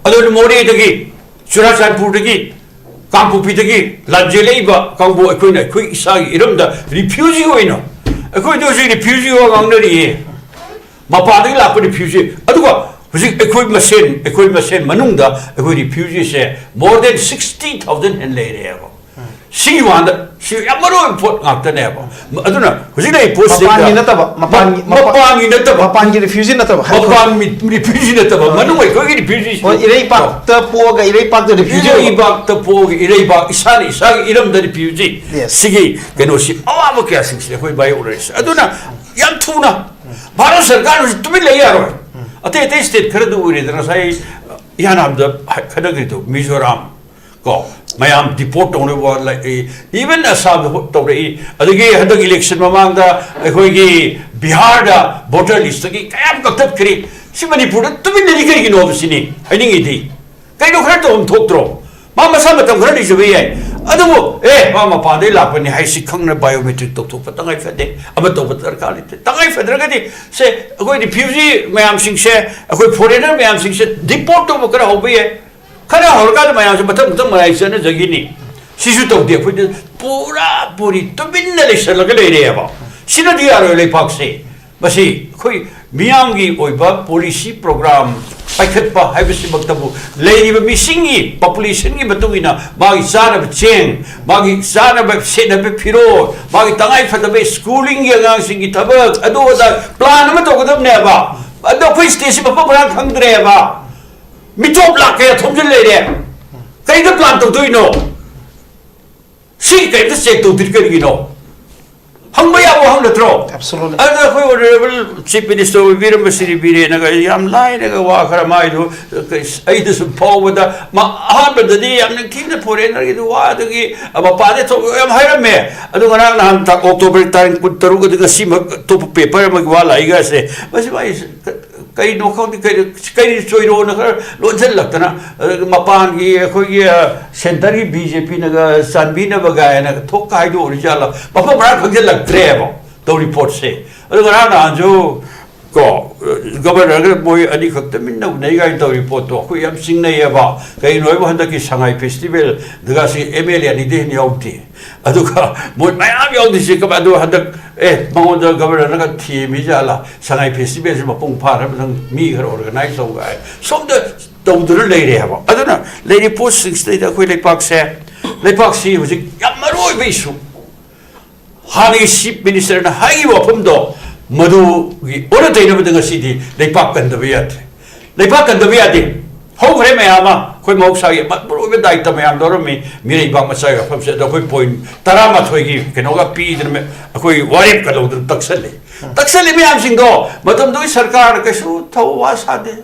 ꯑꯗꯨꯅ ꯃꯣꯔꯦꯗꯒꯤ, ꯆꯨꯔꯥꯆꯥꯟꯄꯨꯔꯗꯒꯤ, ꯀꯥꯡꯄꯣꯛꯄꯤꯗꯒꯤ ꯂꯥꯟꯖꯦꯜꯂꯛꯏꯕ ꯀꯥꯡꯕꯨ ꯑꯩꯈꯣꯏꯅ ꯑꯩꯈꯣꯏ ꯏꯁꯥꯒꯤ ꯏꯔꯝꯗ ꯔꯤꯐ꯭ꯌꯨꯖꯤ ꯑꯣꯏꯅ, ꯑꯩꯈꯣꯏꯗ ꯍꯧꯖꯤꯛ ꯔꯤꯐ꯭ꯌꯨꯖꯤ ꯋꯥ ꯉꯥꯡꯅꯔꯤꯌꯦ꯫ ꯃꯄꯥꯟꯗꯒꯤ ꯂꯥꯛꯄ ꯔꯤꯐ꯭ꯌꯨꯖꯤ, ꯑꯗꯨꯒ ꯍꯧꯖꯤꯛ ꯑꯩꯈꯣꯏ ꯃꯁꯦꯟ, ꯑꯩꯈꯣꯏ ꯃꯁꯦꯟ ꯃꯅꯨꯡꯗ ꯑꯩꯈꯣꯏ ꯔꯤꯐ꯭ꯌꯨꯖꯤꯁꯦ more than sixty thousand ꯍꯦꯟꯅ ꯂꯩꯔꯦꯕ꯫ ꯁꯤꯒꯤ ꯋꯥꯗ ꯁꯤ ꯌꯥꯝ ꯃꯔꯨ ꯑꯣꯏꯕ ꯄꯣꯠ ꯉꯥꯛꯇꯅꯦꯕ꯫ ꯑꯗꯨꯅ ꯍꯧꯖꯤꯛ ꯂꯩꯔꯤꯕ ꯄꯣꯠꯁꯤꯗꯩꯗ ꯃꯄꯥꯟꯒꯤ ꯅꯠꯇꯕ, ꯃꯄꯥꯟꯒꯤ, ꯃꯄꯥꯟ-, ꯃꯄꯥꯟꯒꯤ ꯅꯠꯇꯕ, ꯃꯄꯥꯟꯒꯤ ꯔꯤꯐ꯭ꯌꯨꯖꯤ ꯅꯠꯇꯕ, ꯃꯄꯥꯟꯒꯤ ꯔꯤꯐ꯭ꯌꯨꯖꯤ ꯅꯠꯇꯕ, ꯃꯅꯨꯡ ꯑꯩꯈꯣꯏꯒꯤ ꯔꯤꯐ꯭ꯌꯨꯖꯤ꯫ ꯍꯣꯏ, ꯏꯔꯩꯄꯥꯛꯇ ꯄꯣꯛꯑꯒ ꯏꯔꯩꯄꯥꯛꯇ ꯔꯤꯐ꯭ꯌꯨꯖꯤ ꯑꯣꯏꯕ꯫ ꯏꯔꯩꯄꯥꯛꯇ ꯄꯣꯛꯑꯒ ꯏꯔꯩꯄꯥꯛ, ꯏꯁꯥꯅ ꯏꯁꯥꯒꯤ ꯏꯔꯝꯗ ꯔꯤꯐ꯭ꯌꯨꯖꯤ꯫ Yes. ꯁꯤꯒꯤ ꯀꯩꯅꯣꯁꯤ, ꯑꯋꯥꯕ ꯀꯌꯥꯁꯤꯡꯁꯤ ꯑꯩꯈꯣꯏ ꯃꯥꯌꯣꯛꯅꯔꯤꯁꯦ꯫ ꯑꯗꯨꯅ ꯌꯥꯝ ꯊꯨꯅ ꯚꯥꯔꯠ ꯁꯔꯀꯥꯔꯅꯁꯨ ꯇꯨꯃꯤꯟ ꯂꯩ ꯌꯥꯔꯣꯏ꯫ ꯑꯇꯩ ꯑꯇꯩ ꯁ꯭ꯇꯦꯠ ꯈꯔꯗ ꯎꯔꯦꯗꯅ, ꯉꯁꯥꯏ ꯏꯍꯥꯟ ꯍꯥꯟꯕꯗ ꯈꯠꯅꯈ꯭ꯔꯤꯗꯣ, ꯃꯤꯖꯣꯔꯥꯝ ꯀꯣ, ꯃꯌꯥꯝ ꯗꯤꯄꯣꯔꯠ ꯇꯧꯅꯕ ꯂꯥꯛꯏ, ꯏꯚꯟ ꯑꯁꯥꯝꯗ ꯍꯣ-, ꯇꯧꯔꯛꯏ, ꯑꯗꯒꯤ ꯍꯟꯗꯛ ꯏꯂꯦꯛꯁꯟ ꯃꯃꯥꯡꯗ ꯑꯩꯈꯣꯏꯒꯤ ꯕꯤꯍꯥꯔꯗ ꯚꯣꯇꯔ ꯂꯤꯁꯇꯒꯤ ꯀꯌꯥꯝ ꯀꯛꯊꯠꯈ꯭ꯔꯤ꯫ ꯁꯤ ꯃꯅꯤꯄꯨꯔꯗ ꯇꯨꯃꯤꯟꯅꯗꯤ ꯀꯩꯒꯤꯅꯣꯕ ꯁꯤꯅꯤ ꯍꯥꯏꯅꯤꯡꯉꯤꯗꯤ꯫ ꯀꯩꯅꯣ ꯈꯔ ꯇꯧꯐꯝ ꯊꯣꯛꯇ꯭ꯔꯣ? ꯃꯥ ꯃꯁꯥ ꯃꯇꯝ ꯈꯔ ꯂꯩꯖꯕ ꯌꯥꯏ꯫ ꯑꯗꯨꯕꯨ ꯑꯦ, ꯃꯥ ꯃꯄꯥꯟꯗꯩ ꯂꯥꯛꯄꯅꯤ ꯍꯥꯏꯁꯤ ꯈꯪꯅ biometric ꯇꯧꯊꯣꯛꯄ ꯇꯉꯥꯏ ꯐꯗꯦ, ꯑꯃ ꯇꯧꯕ ꯗꯔꯀꯥꯔ ꯂꯩꯇꯦ꯫ ꯇꯉꯥꯏ ꯐꯗ꯭ꯔꯒꯗꯤ ꯁꯦ, ꯑꯩꯈꯣꯏ refugee ꯃꯌꯥꯝꯁꯤꯡꯁꯦ, ꯑꯩꯈꯣꯏ foreigner ꯃꯌꯥꯝꯁꯤꯡꯁꯦ deport ꯇꯧꯕ ꯈꯔ ꯍꯧꯕ ꯌꯥꯏ꯫ ꯈꯔ ꯍꯧꯔꯀꯥꯟꯗ ꯃꯌꯥꯝꯁꯦ ꯃꯊꯪ ꯃꯊꯪ ꯃꯔꯥꯏ ꯆꯠꯅꯖꯈꯤꯅꯤ꯫ ꯁꯤꯁꯨ ꯇꯧꯗꯦ꯫ ꯑꯩꯈꯣꯏꯗ ꯄꯨꯔꯥ ꯄꯨꯔꯤ ꯇꯨꯃꯤꯟꯅ ꯂꯩꯁꯜꯂꯒ ꯂꯩꯔꯦꯕ꯫ ꯁꯤꯅꯗꯤ ꯌꯥꯔꯣꯏ ꯂꯩꯄꯥꯛꯁꯦ꯫ ꯃꯁꯤ ꯑꯩꯈꯣꯏ ꯃꯤꯌꯥꯝꯒꯤ ꯑꯣꯏꯕ policy program ꯄꯥꯏꯈꯠꯄ ꯍꯥꯏꯕꯁꯤꯃꯛꯇꯕꯨ, ꯂꯩꯔꯤꯕ ꯃꯤꯁꯤꯡꯒꯤ population ꯒꯤ ꯃꯇꯨꯡ ꯏꯟꯅ ꯃꯥꯒꯤ ꯆꯥꯅꯕ ꯆꯦꯡ, ꯃꯥꯒꯤ ꯆꯥꯅꯕ ꯁꯦꯠꯅꯕ ꯐꯤꯔꯣꯜ, ꯃꯥꯒꯤ ꯇꯉꯥꯏ ꯐꯗꯕ schooling ꯒꯤ ꯑꯉꯥꯡꯁꯤꯡꯒꯤ ꯊꯕꯛ, ꯑꯗꯨ ꯑꯗꯥ plan ꯑꯃ ꯇꯧꯒꯗꯕꯅꯦꯕ꯫ ꯑꯗꯣ ꯑꯩꯈꯣꯏ state ꯁꯤ ꯃꯐꯝ ꯃꯔꯥꯡ ꯈꯪꯗ꯭ꯔꯦꯕ꯫ ꯃꯤꯇꯣꯞ ꯂꯥꯛ ꯀꯌꯥ ꯊꯣꯝꯖꯤꯜ ꯂꯩꯔꯦ꯫ ꯀꯩꯗ plan ꯇꯧꯗꯣꯏꯅꯣ? ꯁꯤ ꯀꯩꯝꯇ check ꯇꯧꯗ꯭ꯔꯤ ꯀꯔꯤꯒꯤꯅꯣ? ꯍꯪꯕ ꯌꯥꯕ ꯋꯥꯍꯪ ꯅꯠꯇ꯭ꯔꯣ? Absolutely. ꯑꯗꯨꯅ ꯑꯩꯈꯣꯏ honourable chief minister ꯑꯣꯏꯕꯤꯔꯝꯕ ꯁ꯭ꯔꯤ ꯕꯤꯔꯦꯟꯅꯒ ꯌꯥꯝ ꯂꯥꯏꯅꯒ ꯋꯥ ꯈꯔ ꯃꯥꯏꯗꯨ, ꯑꯩꯗꯁꯨ ꯐꯥꯎꯕꯗ, ꯃꯥ ꯑꯍꯥꯟꯕꯗꯗꯤ ꯌꯥꯝ ꯅꯤꯡꯊꯤꯅ foreigner ꯒꯤꯗꯨ ꯋꯥꯗꯒꯤ ꯃꯄꯥꯟꯗ ꯊꯣꯛ ꯌꯥꯝ ꯍꯥꯏꯔꯝꯃꯦ꯫ ꯑꯗꯨ ꯉꯔꯥꯡ ꯅꯍꯥꯟ ꯇꯥ-, October ꯇꯥꯔꯤꯛ ꯀꯨꯟꯇꯔꯨꯛ ꯑꯗꯨ ꯉꯁꯤꯃꯛ ꯑꯇꯣꯞꯄ paper ꯑꯃꯒꯤ ꯋꯥ ꯂꯥꯛꯏꯒꯁꯦ, ꯃꯁꯤ ꯃꯥꯏ ꯀꯩꯅꯣ ꯈꯪꯗꯦ, ꯀꯩ, ꯀꯩ ꯆꯣꯏꯔꯣꯅ ꯈꯔ ꯂꯣꯟꯁꯤꯜꯂꯛꯇꯅ, ꯑꯗꯒꯤ ꯃꯄꯥꯟꯒꯤ ꯑꯩꯈꯣꯏꯒꯤ, ꯑ, centre ꯒꯤ BJP ꯅꯒ ꯆꯥꯟꯕꯤꯅꯕ ꯀꯥꯏꯅ ꯊꯣꯛ ꯍꯥꯏꯗꯣꯛꯎꯔꯤꯖꯥꯠꯂ? ꯃꯐꯝ ꯃꯔꯥꯡ ꯈꯪꯖꯤꯜꯂꯛꯇ꯭ꯔꯦꯕ ꯇꯧꯔꯤ ꯄꯣꯠꯁꯦ꯫ ꯑꯗꯨ ꯉꯔꯥꯡ ꯅꯍꯥꯟꯁꯨ ꯀꯣ, governor ꯒ ꯃꯣꯏ ꯑꯅꯤꯈꯛ ꯇꯨꯃꯤꯟꯅ ꯎꯅꯩ ꯀꯥꯏꯅ ꯇꯧꯔꯤ ꯄꯣꯠꯇꯣ ꯑꯩꯈꯣꯏ ꯌꯥꯝ ꯆꯤꯡꯅꯩꯌꯦꯕ꯫ ꯀꯩꯅꯣ ꯍꯥꯏꯕꯨ ꯍꯟꯗꯛꯀꯤ ꯁꯉꯥꯏ festival ꯗꯒ ꯁꯤ MLA ꯑꯅꯤꯗꯩ ꯍꯦꯟꯅ ꯌꯥꯎꯗꯦ꯫ ꯑꯗꯨꯒ ꯃꯣꯏ ꯃꯌꯥꯝ ꯌꯥꯎꯗꯣꯏꯁꯦ ꯀꯃꯥꯏ-, ꯑꯗꯣ ꯍꯟꯗꯛ, ꯑꯦ, ꯃꯉꯣꯟꯗ governor ꯅꯒ ꯊꯦꯝꯃꯤ ꯖꯥꯠꯂ? ꯁꯉꯥꯏ festival ꯁꯤ ꯃꯄꯨꯡ ꯐꯥꯅꯕ ꯅꯪ ꯃꯤ ꯈꯔ organize ꯇꯧ ꯀꯥꯏ꯫ ꯁꯣꯝꯗ ꯇꯧꯗꯨꯅ ꯂꯩꯔꯦ ꯍꯥꯏꯕ꯫ ꯑꯗꯨꯅ ꯂꯩꯔꯤꯕ ꯄꯣꯠꯁꯤꯡꯁꯤꯗꯩꯗ ꯑꯩꯈꯣꯏ ꯂꯩꯄꯥꯛꯁꯦ, ꯂꯩꯄꯥꯛꯁꯤ ꯍꯧꯖꯤꯛ ꯌꯥꯝ ꯃꯔꯨ ꯑꯣꯏꯕ issue꯫ ꯍꯥꯟꯅꯒꯤ chief minister ꯅ ꯍꯥꯏꯈꯤꯕ ꯋꯥꯐꯝꯗꯣ, ꯃꯗꯨꯒꯤ ꯑꯣꯟꯅ ꯇꯩꯅꯕꯗ ꯉꯁꯤꯗꯤ ꯂꯩꯄꯥꯛ ꯀꯟꯗꯕ ꯌꯥꯗꯦ꯫ ꯂꯩꯄꯥꯛ ꯀꯟꯗꯕ ꯌꯥꯗꯦ꯫ ꯍꯧꯈ꯭ꯔꯦ ꯃꯌꯥꯝ ꯑꯃ, ꯑꯩꯈꯣꯏ ꯃꯍꯧꯁꯥꯒꯤ ꯃ-, ꯃꯔꯨꯑꯣꯏꯕ ꯗꯥꯏꯇ ꯃꯌꯥꯝ ꯂꯧꯔꯝꯃꯤ, ꯃꯤꯔꯩꯕꯥꯛ ꯃꯆꯥꯒꯤ ꯋꯥꯐꯝꯁꯦ꯫ ꯑꯗꯣ ꯑꯩꯈꯣꯏ point ꯇꯔꯥꯃꯥꯊꯣꯏꯒꯤ ꯀꯩꯅꯣꯒ ꯄꯤꯗꯅ ꯃ-, ꯑꯩꯈꯣꯏ ꯋꯥꯔꯦꯞꯀ ꯂꯧꯗꯅ ꯇꯛꯁꯜꯂꯤ꯫ ꯇꯛꯁꯜꯂꯤ ꯃꯌꯥꯝꯁꯤꯡꯗꯣ ꯃꯇꯝꯗꯨꯒꯤ ꯁꯔꯀꯥꯔꯅ ꯀꯩꯁꯨ ꯊꯧ ꯋꯥ ꯁꯥꯗꯦ꯫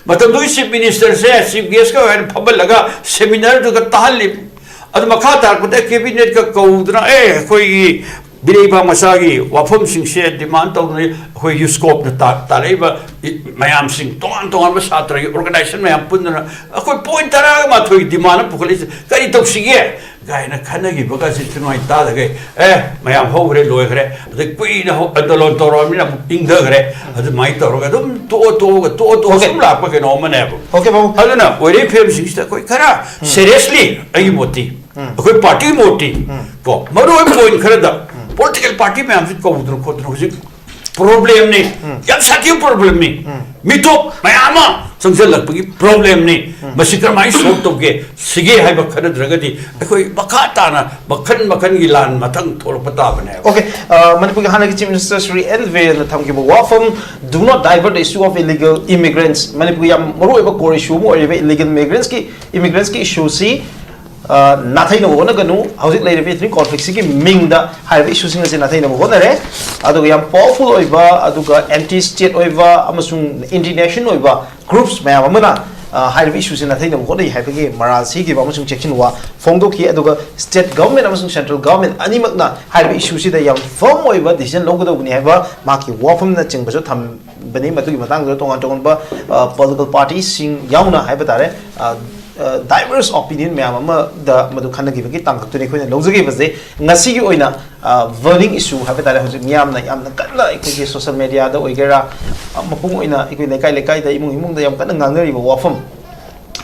ꯃꯇꯝꯗꯨꯒꯤ chief minister ꯁꯦ chief guest ꯀ ꯑꯣꯏꯅ ꯐꯝꯍꯜꯂꯒ seminar ꯗꯨꯒ ꯇꯥꯍꯜꯂꯤ꯫ ꯑꯗꯨ ꯃꯈꯥ ꯇꯥꯔꯛꯄꯗ cabinet ꯀ ꯀꯧꯗꯅ, ꯑꯦ, ꯑꯩꯈꯣꯏꯒꯤ ꯏꯔꯩꯄꯥꯛ ꯃꯆꯥꯒꯤ ꯋꯥꯐꯝꯁꯤꯡꯁꯦ ꯗꯤꯃꯥꯟ ꯇꯧꯗꯨꯅ ꯑꯩꯈꯣꯏ ꯌꯨꯁꯀꯣꯞꯅ ꯇꯥ- ꯇꯥꯔꯛꯏꯕ ꯃꯌꯥꯝꯁꯤꯡ, ꯇꯣꯉꯥꯟ ꯇꯣꯉꯥꯟꯕ ꯁꯥꯇ꯭ꯔꯒꯤ ꯑꯣꯔꯒꯅꯥꯏꯖꯦꯁꯟ ꯃꯌꯥꯝ ꯄꯨꯟꯗꯨꯅ ꯑꯩꯈꯣꯏ ꯄꯣꯏꯟ ꯇꯔꯥꯒ ꯃꯥꯊꯣꯏꯒꯤ ꯗꯤꯃꯥꯟ ꯑꯃ ꯄꯨꯈꯠꯂꯛꯏꯁꯦ, ꯀꯔꯤ ꯇꯧꯁꯤꯒꯦ ꯀꯥꯏꯅ ꯈꯟꯅꯈꯤꯕꯒꯁꯤ ꯊꯤꯅꯉꯥꯏ ꯇꯥꯗꯈꯩ, ꯑꯦ, ꯃꯌꯥꯝ ꯍꯧꯈ꯭ꯔꯦ, ꯂꯣꯏꯈ꯭ꯔꯦ, ꯑꯗꯩ ꯀꯨꯏꯅ ꯍꯧ- ꯑꯟꯗꯣꯂꯟ ꯇꯧꯔꯛꯑꯕꯅꯤꯅ ꯑꯃꯨꯛ ꯏꯪꯊꯈ꯭ꯔꯦ꯫ ꯑꯗꯨꯃꯥꯏꯅ ꯇꯧꯔꯒ ꯑꯗꯨꯝ ꯇꯣꯛꯑ ꯇꯣꯛꯑꯒ ꯇꯣꯛꯑ ꯇꯣꯛꯑ Okay. ꯁꯨꯝ ꯂꯥꯛꯄ ꯀꯩꯅꯣ ꯑꯃꯅꯦꯕ꯫ Okay, ꯄꯥꯕꯨꯡ꯫ ꯑꯗꯨꯅ ꯑꯣꯏꯔꯩ ꯐꯤꯂꯝꯁꯤꯡꯁꯤꯗ ꯑꯩꯈꯣꯏ ꯈꯔ ꯎꯝ. Seriously, ꯑꯩꯒꯤ ꯃꯣꯠꯇꯤ, ꯎꯝ. ꯑꯩꯈꯣꯏ ꯄꯥꯔꯇꯤꯒꯤ ꯃꯣꯠꯇꯤ, ꯎꯝ. ꯀꯣ, ꯃꯔꯨ ꯑꯣꯏꯕ ꯄꯣꯏꯟ ꯈꯔꯗ ꯎꯝ. ꯄꯣꯂꯤꯇꯤꯀꯦꯜ ꯄꯥꯔꯇꯤ ꯃꯌꯥꯝꯁꯤ ꯀꯧꯗꯅ ꯈꯣꯠꯇꯅ ꯍꯧꯖꯤꯛ ꯄ꯭ꯔꯣꯕ꯭ꯂꯦꯝꯅꯤ꯫ ꯎꯝ. ꯌꯥꯝ ꯁꯥꯊꯤꯕ ꯄ꯭ꯔꯣꯕ꯭ꯂꯦꯝꯅꯤ꯫ ꯎꯝ. ꯃꯤꯇꯣꯞ ꯃꯌꯥꯝ ꯑꯃ ꯆꯪꯁꯤꯜꯂꯛꯄꯒꯤ ꯄ꯭ꯔꯣꯕ꯭ꯂꯦꯝꯅꯤ꯫ ꯎꯝ. ꯃꯁꯤ ꯀꯔꯝꯍꯥꯏꯅ ꯁꯣꯜꯕ ꯇꯧꯒꯦ? ꯁꯤꯒꯦ ꯍꯥꯏꯕ ꯈꯟꯅꯗ꯭ꯔꯒꯗꯤ ꯑꯩꯈꯣꯏ ꯃꯈꯥ ꯇꯥꯅ ꯃꯈꯜ ꯃꯈꯜꯒꯤ ꯂꯥꯟ ꯃꯊꯪ ꯊꯣꯛꯂꯛꯄ ꯇꯥꯕꯅꯦꯕ꯫ Okay, uh, ꯃꯅꯤꯄꯨꯔꯒꯤ ꯍꯥꯟꯅꯒꯤ Chief Minister ꯁ꯭ꯔꯤ ꯑꯦꯟ ꯕꯤꯔꯦꯟꯅ ꯊꯝꯈꯤꯕ ꯋꯥꯐꯝ, "Do not divert the issue of illegal immigrants." ꯃꯅꯤꯄꯨꯔꯒꯤ ꯌꯥꯝ ꯃꯔꯨꯑꯣꯏꯕ core issue ꯑꯃ ꯑꯣꯏꯔꯤꯕ illegal immigrants ꯀꯤ, immigrants ꯀꯤ issue ꯁꯤ, uh, ꯅꯥꯊꯩꯅꯕ ꯍꯣꯠꯅꯒꯅꯨ꯫ ꯍꯧꯖꯤꯛ ꯂꯩꯔꯤꯕ ethnic conflict ꯁꯤꯒꯤ ꯃꯤꯡꯗ ꯍꯥꯏꯔꯤꯕ issue ꯁꯤꯡ ꯑꯁꯤ ꯅꯥꯊꯩꯅꯕ ꯍꯣꯠꯅꯔꯦ꯫ ꯑꯗꯨꯒ ꯌꯥꯝ powerful ꯑꯣꯏꯕ, ꯑꯗꯨꯒ anti state ꯑꯣꯏꯕ ꯑꯃꯁꯨꯡ anti nation ꯑꯣꯏꯕ groups ꯃꯌꯥꯝ ꯑꯃꯅ, ꯑ, ꯍꯥꯏꯔꯤꯕ issue ꯁꯤ ꯅꯥꯊꯩꯅꯕ ꯍꯣꯠꯅꯩ ꯍꯥꯏꯕꯒꯤ ꯃꯔꯥꯜ ꯁꯤꯈꯤꯕ ꯑꯃꯁꯨꯡ ꯆꯦꯛꯁꯤꯟ ꯋꯥ ꯐꯣꯡꯗꯣꯛꯈꯤ꯫ ꯑꯗꯨꯒ state government ꯑꯃꯁꯨꯡ central government ꯑꯅꯤꯃꯛꯅ ꯍꯥꯏꯔꯤꯕ issue ꯁꯤꯗ ꯌꯥꯝ firm ꯑꯣꯏꯕ decision ꯂꯧꯒꯗꯧꯕꯅꯤ ꯍꯥꯏꯕ ꯃꯍꯥꯛꯀꯤ ꯋꯥꯐꯝꯅꯆꯤꯡꯕꯁꯨ ꯊꯝꯕꯅꯤ꯫ ꯃꯗꯨꯒꯤ ꯃꯇꯥꯡꯗ ꯇꯣꯉꯥꯟ ꯇꯣꯉꯥꯟꯕ, ꯑ, political party ꯁꯤꯡ ꯌꯥꯎꯅ ꯍꯥꯏꯕ ꯇꯥꯔꯦ, ꯑ, ꯑ, diverse opinion ꯃꯌꯥꯝ ꯑꯃꯗ ꯃꯗꯨ ꯈꯟꯅꯈꯤꯕꯒꯤ ꯇꯥꯡꯀꯛꯇꯨꯅꯤ ꯑꯩꯈꯣꯏꯅ ꯂꯧꯖꯈꯤꯕꯁꯦ꯫ ꯉꯁꯤꯒꯤ ꯑꯣꯏꯅ, ꯑ, burning issue ꯍꯥꯏꯕ ꯇꯥꯔꯦ, ꯍꯧꯖꯤꯛ ꯃꯤꯌꯥꯝꯅ ꯌꯥꯝꯅ ꯀꯟꯅ ꯑꯩꯈꯣꯏꯒꯤ social media ꯗ ꯑꯣꯏꯒꯦꯔꯥ, ꯑ, ꯃꯄꯨꯡ ꯑꯣꯏꯅ ꯑꯩꯈꯣꯏ ꯂꯩꯀꯥꯏ ꯂꯩꯀꯥꯏꯗ, ꯏꯃꯨꯡ ꯏꯃꯨꯡꯗ ꯌꯥꯝ ꯀꯟꯅ ꯉꯥꯡꯅꯔꯤꯕ ꯋꯥꯐꯝ,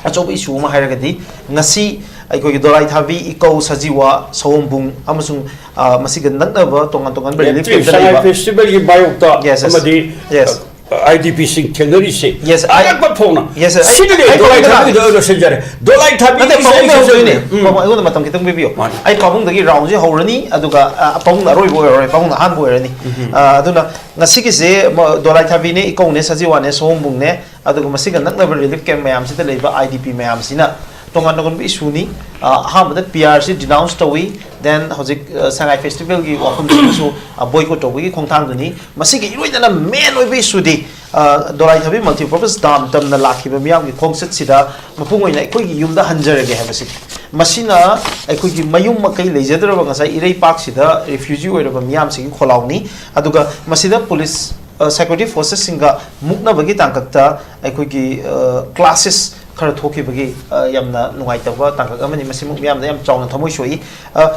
ꯑꯆꯧꯕ issue ꯑꯃ ꯍꯥꯏꯔꯒꯗꯤ ꯉꯁꯤ ꯑꯩꯈꯣꯏꯒꯤ ꯗꯣꯂꯥꯏ ꯊꯥꯕꯤ, ꯏꯀꯧ, ꯁꯖꯤꯋꯥ, ꯁꯑꯣꯝꯕꯨꯡ ꯑꯃꯁꯨꯡ, ꯑ, ꯃꯁꯤꯒ ꯅꯛꯅꯕ ꯇꯣꯉꯥꯟ ꯇꯣꯉꯥꯟꯕ relief camp ꯇ ꯁꯉꯥꯏ ꯂꯩꯕ ꯐꯦꯁꯇꯤꯚꯦꯜꯒꯤ ꯃꯥꯌꯣꯛꯇ Yes, yes. ꯑꯃꯗꯤ, Yes. ꯑ, ꯑꯥꯏ ꯗꯤ ꯄꯤ ꯁꯤꯡ ꯊꯦꯡꯅꯔꯤꯁꯦ Yes, I ꯑꯉꯛꯄ ꯐꯣꯡꯅ Yes, sir. ꯑꯩ, ꯁꯤꯗꯗꯤ ꯑꯩ ꯗꯣꯂꯥꯏ ꯄꯥꯕꯨꯡꯗ ꯊꯥꯕꯤꯗ ꯑꯣꯏꯅ ꯂꯣꯏꯁꯤꯟꯖꯔꯦ꯫ ꯗꯣꯂꯥꯏ ꯊꯥꯕꯤ ꯅꯠꯇꯦ, ꯄꯥꯕꯨꯡꯗ ꯍꯧꯖꯤꯛ ꯍꯧꯖꯤꯛ ꯎꯝ. ꯄꯥꯕꯨꯡ, ꯑꯩꯉꯣꯟꯗ ꯃꯇꯝ ꯈꯤꯇꯪ ꯄꯤꯕꯤꯌꯣ꯫ ꯃꯥꯅꯤ. ꯑꯩ ꯄꯥꯕꯨꯡꯗꯒꯤ round ꯁꯦ ꯍꯧꯔꯅꯤ, ꯑꯗꯨꯒ, ꯑ, ꯄꯥꯕꯨꯡꯅ ꯑꯔꯣꯏꯕ ꯑꯣꯏꯔꯔꯣꯏ, ꯄꯥꯕꯨꯡꯅ ꯑꯍꯥꯟꯕ ꯑꯣꯏꯔꯅꯤ꯫ ꯎꯝ. ꯑ, ꯑꯗꯨꯅ ꯉꯁꯤꯒꯤꯁꯦ ꯃ-, ꯗꯣꯂꯥꯏ ꯊꯥꯕꯤꯅꯦ, ꯏꯀꯧꯅꯦ, ꯁꯖꯤꯋꯥꯅꯦ, ꯁꯑꯣꯝꯕꯨꯡꯅꯦ, ꯑꯗꯨꯒ ꯃꯁꯤꯒ ꯅꯛꯅꯕ relief camp ꯃꯌꯥꯝꯁꯤꯗ ꯂꯩꯕ ꯑꯥꯏ ꯗꯤ ꯄꯤ ꯃꯌꯥꯝꯁꯤꯅ ꯇꯣꯉꯥꯟ ꯇꯣꯉꯥꯟꯕ issue ꯅꯤ꯫ ꯑ, ꯑꯍꯥꯟꯕꯗ ꯄꯤ ꯑꯥꯔ ꯁꯤ denounce ꯇꯧꯏ, then ꯍꯧꯖꯤꯛ, ꯑ, ꯁꯉꯥꯏ ꯐꯦꯁꯇꯤꯚꯦꯜꯒꯤ ꯋꯥꯐꯝꯁꯤꯗꯁꯨ, ꯑ, boycott ꯇꯧꯕꯒꯤ ꯈꯣꯡꯊꯥꯡꯗꯨꯅꯤ꯫ ꯃꯁꯤꯒꯤ ꯏꯔꯣꯏꯗꯅ main ꯑꯣꯏꯕ issue ꯗꯤ, ꯑ, ꯗꯣꯂꯥꯏ ꯊꯥꯕꯤ multipurpose dam ꯇꯝꯅ ꯂꯥꯛꯈꯤꯕ ꯃꯤꯌꯥꯝꯒꯤ ꯈꯣꯡꯆꯠꯁꯤꯗ ꯃꯄꯨꯡ ꯑꯣꯏꯅ ꯑꯩꯈꯣꯏꯒꯤ ꯌꯨꯝꯗ ꯍꯟꯖꯔꯒꯦ ꯍꯥꯏꯕꯁꯤꯅꯤ꯫ ꯃꯁꯤꯅ ꯑꯩꯈꯣꯏꯒꯤ ꯃꯌꯨꯝ ꯃꯀꯩ ꯂꯩꯖꯗ꯭ꯔꯕ ꯉꯁꯥꯏ ꯏꯔꯩꯄꯥꯛꯁꯤꯗ ꯔꯤꯐ꯭ꯌꯨꯖꯤ ꯑꯣꯏꯔꯕ ꯃꯤꯌꯥꯝꯁꯤꯒꯤ ꯈꯣꯜꯂꯥꯎꯅꯤ꯫ ꯑꯗꯨꯒ ꯃꯁꯤꯗ ꯄꯨꯂꯤꯁ, ꯑ, ꯁꯦꯀ꯭ꯌꯨꯔꯤꯇꯤ ꯐꯣꯔꯁꯦꯁꯁꯤꯡꯒ ꯃꯨꯛꯅꯕꯒꯤ ꯇꯥꯡꯀꯛꯇ ꯑꯩꯈꯣꯏꯒꯤ, ꯑ, ꯀ꯭ꯂꯥꯁꯦꯁ ꯈꯔ ꯊꯣꯛꯈꯤꯕꯒꯤ, ꯑ, ꯌꯥꯝꯅ ꯅꯨꯡꯉꯥꯏꯇꯕ ꯇꯥꯡꯀꯛ ꯑꯃꯅꯤ꯫ ꯃꯁꯤꯃꯨꯛ ꯃꯤꯌꯥꯝꯗ ꯌꯥꯝ ꯆꯥꯎꯅ ꯊꯃꯣꯏ ꯁꯣꯛꯏ꯫ ꯑ,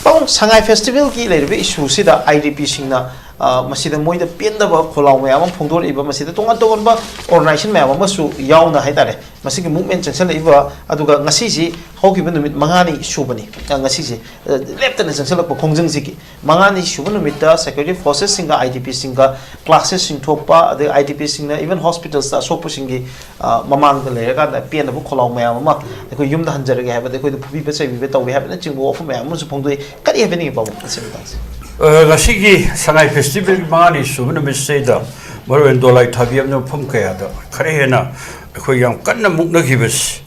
ꯄꯥꯕꯨꯡ, ꯁꯉꯥꯏ ꯐꯦꯁꯇꯤꯚꯦꯜꯒꯤ ꯂꯩꯔꯤꯕ ꯏꯁꯨꯁꯤꯗ ꯑꯥꯏ ꯗꯤ ꯄꯤꯁꯤꯡꯅ, ꯑ, ꯃꯁꯤꯗ ꯃꯣꯏꯗ ꯄꯦꯟꯗꯕ ꯈꯣꯜꯂꯥꯎ ꯃꯌꯥꯝ ꯑꯃ ꯐꯣꯡꯗꯣꯔꯛꯏꯕ, ꯃꯁꯤꯗ ꯇꯣꯉꯥꯟ ꯇꯣꯉꯥꯟꯕ ꯑꯣꯔꯒꯅꯥꯏꯖꯦꯁꯟ ꯃꯌꯥꯝ ꯑꯃꯁꯨ ꯌꯥꯎꯅ ꯍꯥꯏꯇꯥꯔꯦ, ꯃꯁꯤꯒꯤ ꯃꯨꯚꯃꯦꯟ ꯆꯪꯁꯤꯜꯂꯛꯏꯕ꯫ ꯑꯗꯨꯒ ꯉꯁꯤꯁꯤ ꯍꯧꯈꯤꯕ ꯅꯨꯃꯤꯠ ꯃꯉꯥꯅꯤ ꯁꯨꯕꯅꯤ, ꯑ, ꯉꯁꯤꯁꯦ, ꯑ, ꯂꯦꯞꯇꯅ ꯆꯪꯁꯤꯜꯂꯛꯄ ꯈꯣꯡꯖꯪꯁꯤꯒꯤ꯫ ꯃꯉꯥꯅꯤ ꯁꯨꯕ ꯅꯨꯃꯤꯠꯇ ꯁꯦꯀ꯭ꯌꯨꯔꯤꯇꯤ ꯐꯣꯔꯁꯦꯁꯁꯤꯡꯒ ꯑꯥꯏ ꯗꯤ ꯄꯤꯁꯤꯡꯒ ꯀ꯭ꯂꯥꯁꯦꯁꯁꯤꯡ ꯊꯣꯛꯄ, ꯑꯗꯩ ꯑꯥꯏ ꯗꯤ ꯄꯤꯁꯤꯡꯅ ꯏꯚꯟ ꯍꯣꯁꯄꯤꯇꯥꯜꯁꯇ ꯑꯁꯣꯛꯄꯁꯤꯡꯒꯤ, ꯑ, ꯃꯃꯥꯡꯗ ꯂꯩꯔꯀꯥꯟꯗ ꯄꯦꯟꯗꯕ ꯈꯣꯜꯂꯥꯎ ꯃꯌꯥꯝ ꯑꯃ, ꯑꯩꯈꯣꯏ ꯌꯨꯝꯗ ꯍꯟꯖꯔꯒꯦ ꯍꯥꯏꯕꯗ ꯑꯩꯈꯣꯏꯗ ꯐꯨꯕꯤꯕ ꯆꯩꯕꯤꯕ ꯇꯧꯏ ꯍꯥꯏꯕꯅꯆꯤꯡꯕ ꯋꯥꯐꯝ ꯃꯌꯥꯝ ꯑꯃꯁꯨ ꯐꯣꯡꯗꯣꯛꯏ꯫ ꯀꯔꯤ ꯍꯥꯏꯕꯤꯅꯤꯡꯉꯤ, ꯄꯥꯕꯨꯡ, ꯑꯁꯤ ꯃꯇꯥꯡꯁꯦ? ꯑ, ꯉꯁꯤꯒꯤ ꯁꯉꯥꯏ ꯐꯦꯁꯇꯤꯚꯦꯜꯒꯤ ꯃꯉꯥꯅꯤ ꯁꯨꯕ ꯅꯨꯃꯤꯠꯁꯤꯗ ꯃꯔꯨ ꯑꯣꯏꯅ ꯗꯣꯂꯥꯏ ꯊꯥꯕꯤ ꯑꯃꯗꯤ ꯃꯐꯝ ꯀꯌꯥꯗ ꯈꯔ ꯍꯦꯟꯅ ꯑꯩꯈꯣꯏ ꯌꯥꯝ ꯀꯟꯅ ꯃꯨꯛꯅꯈꯤꯕꯁꯤ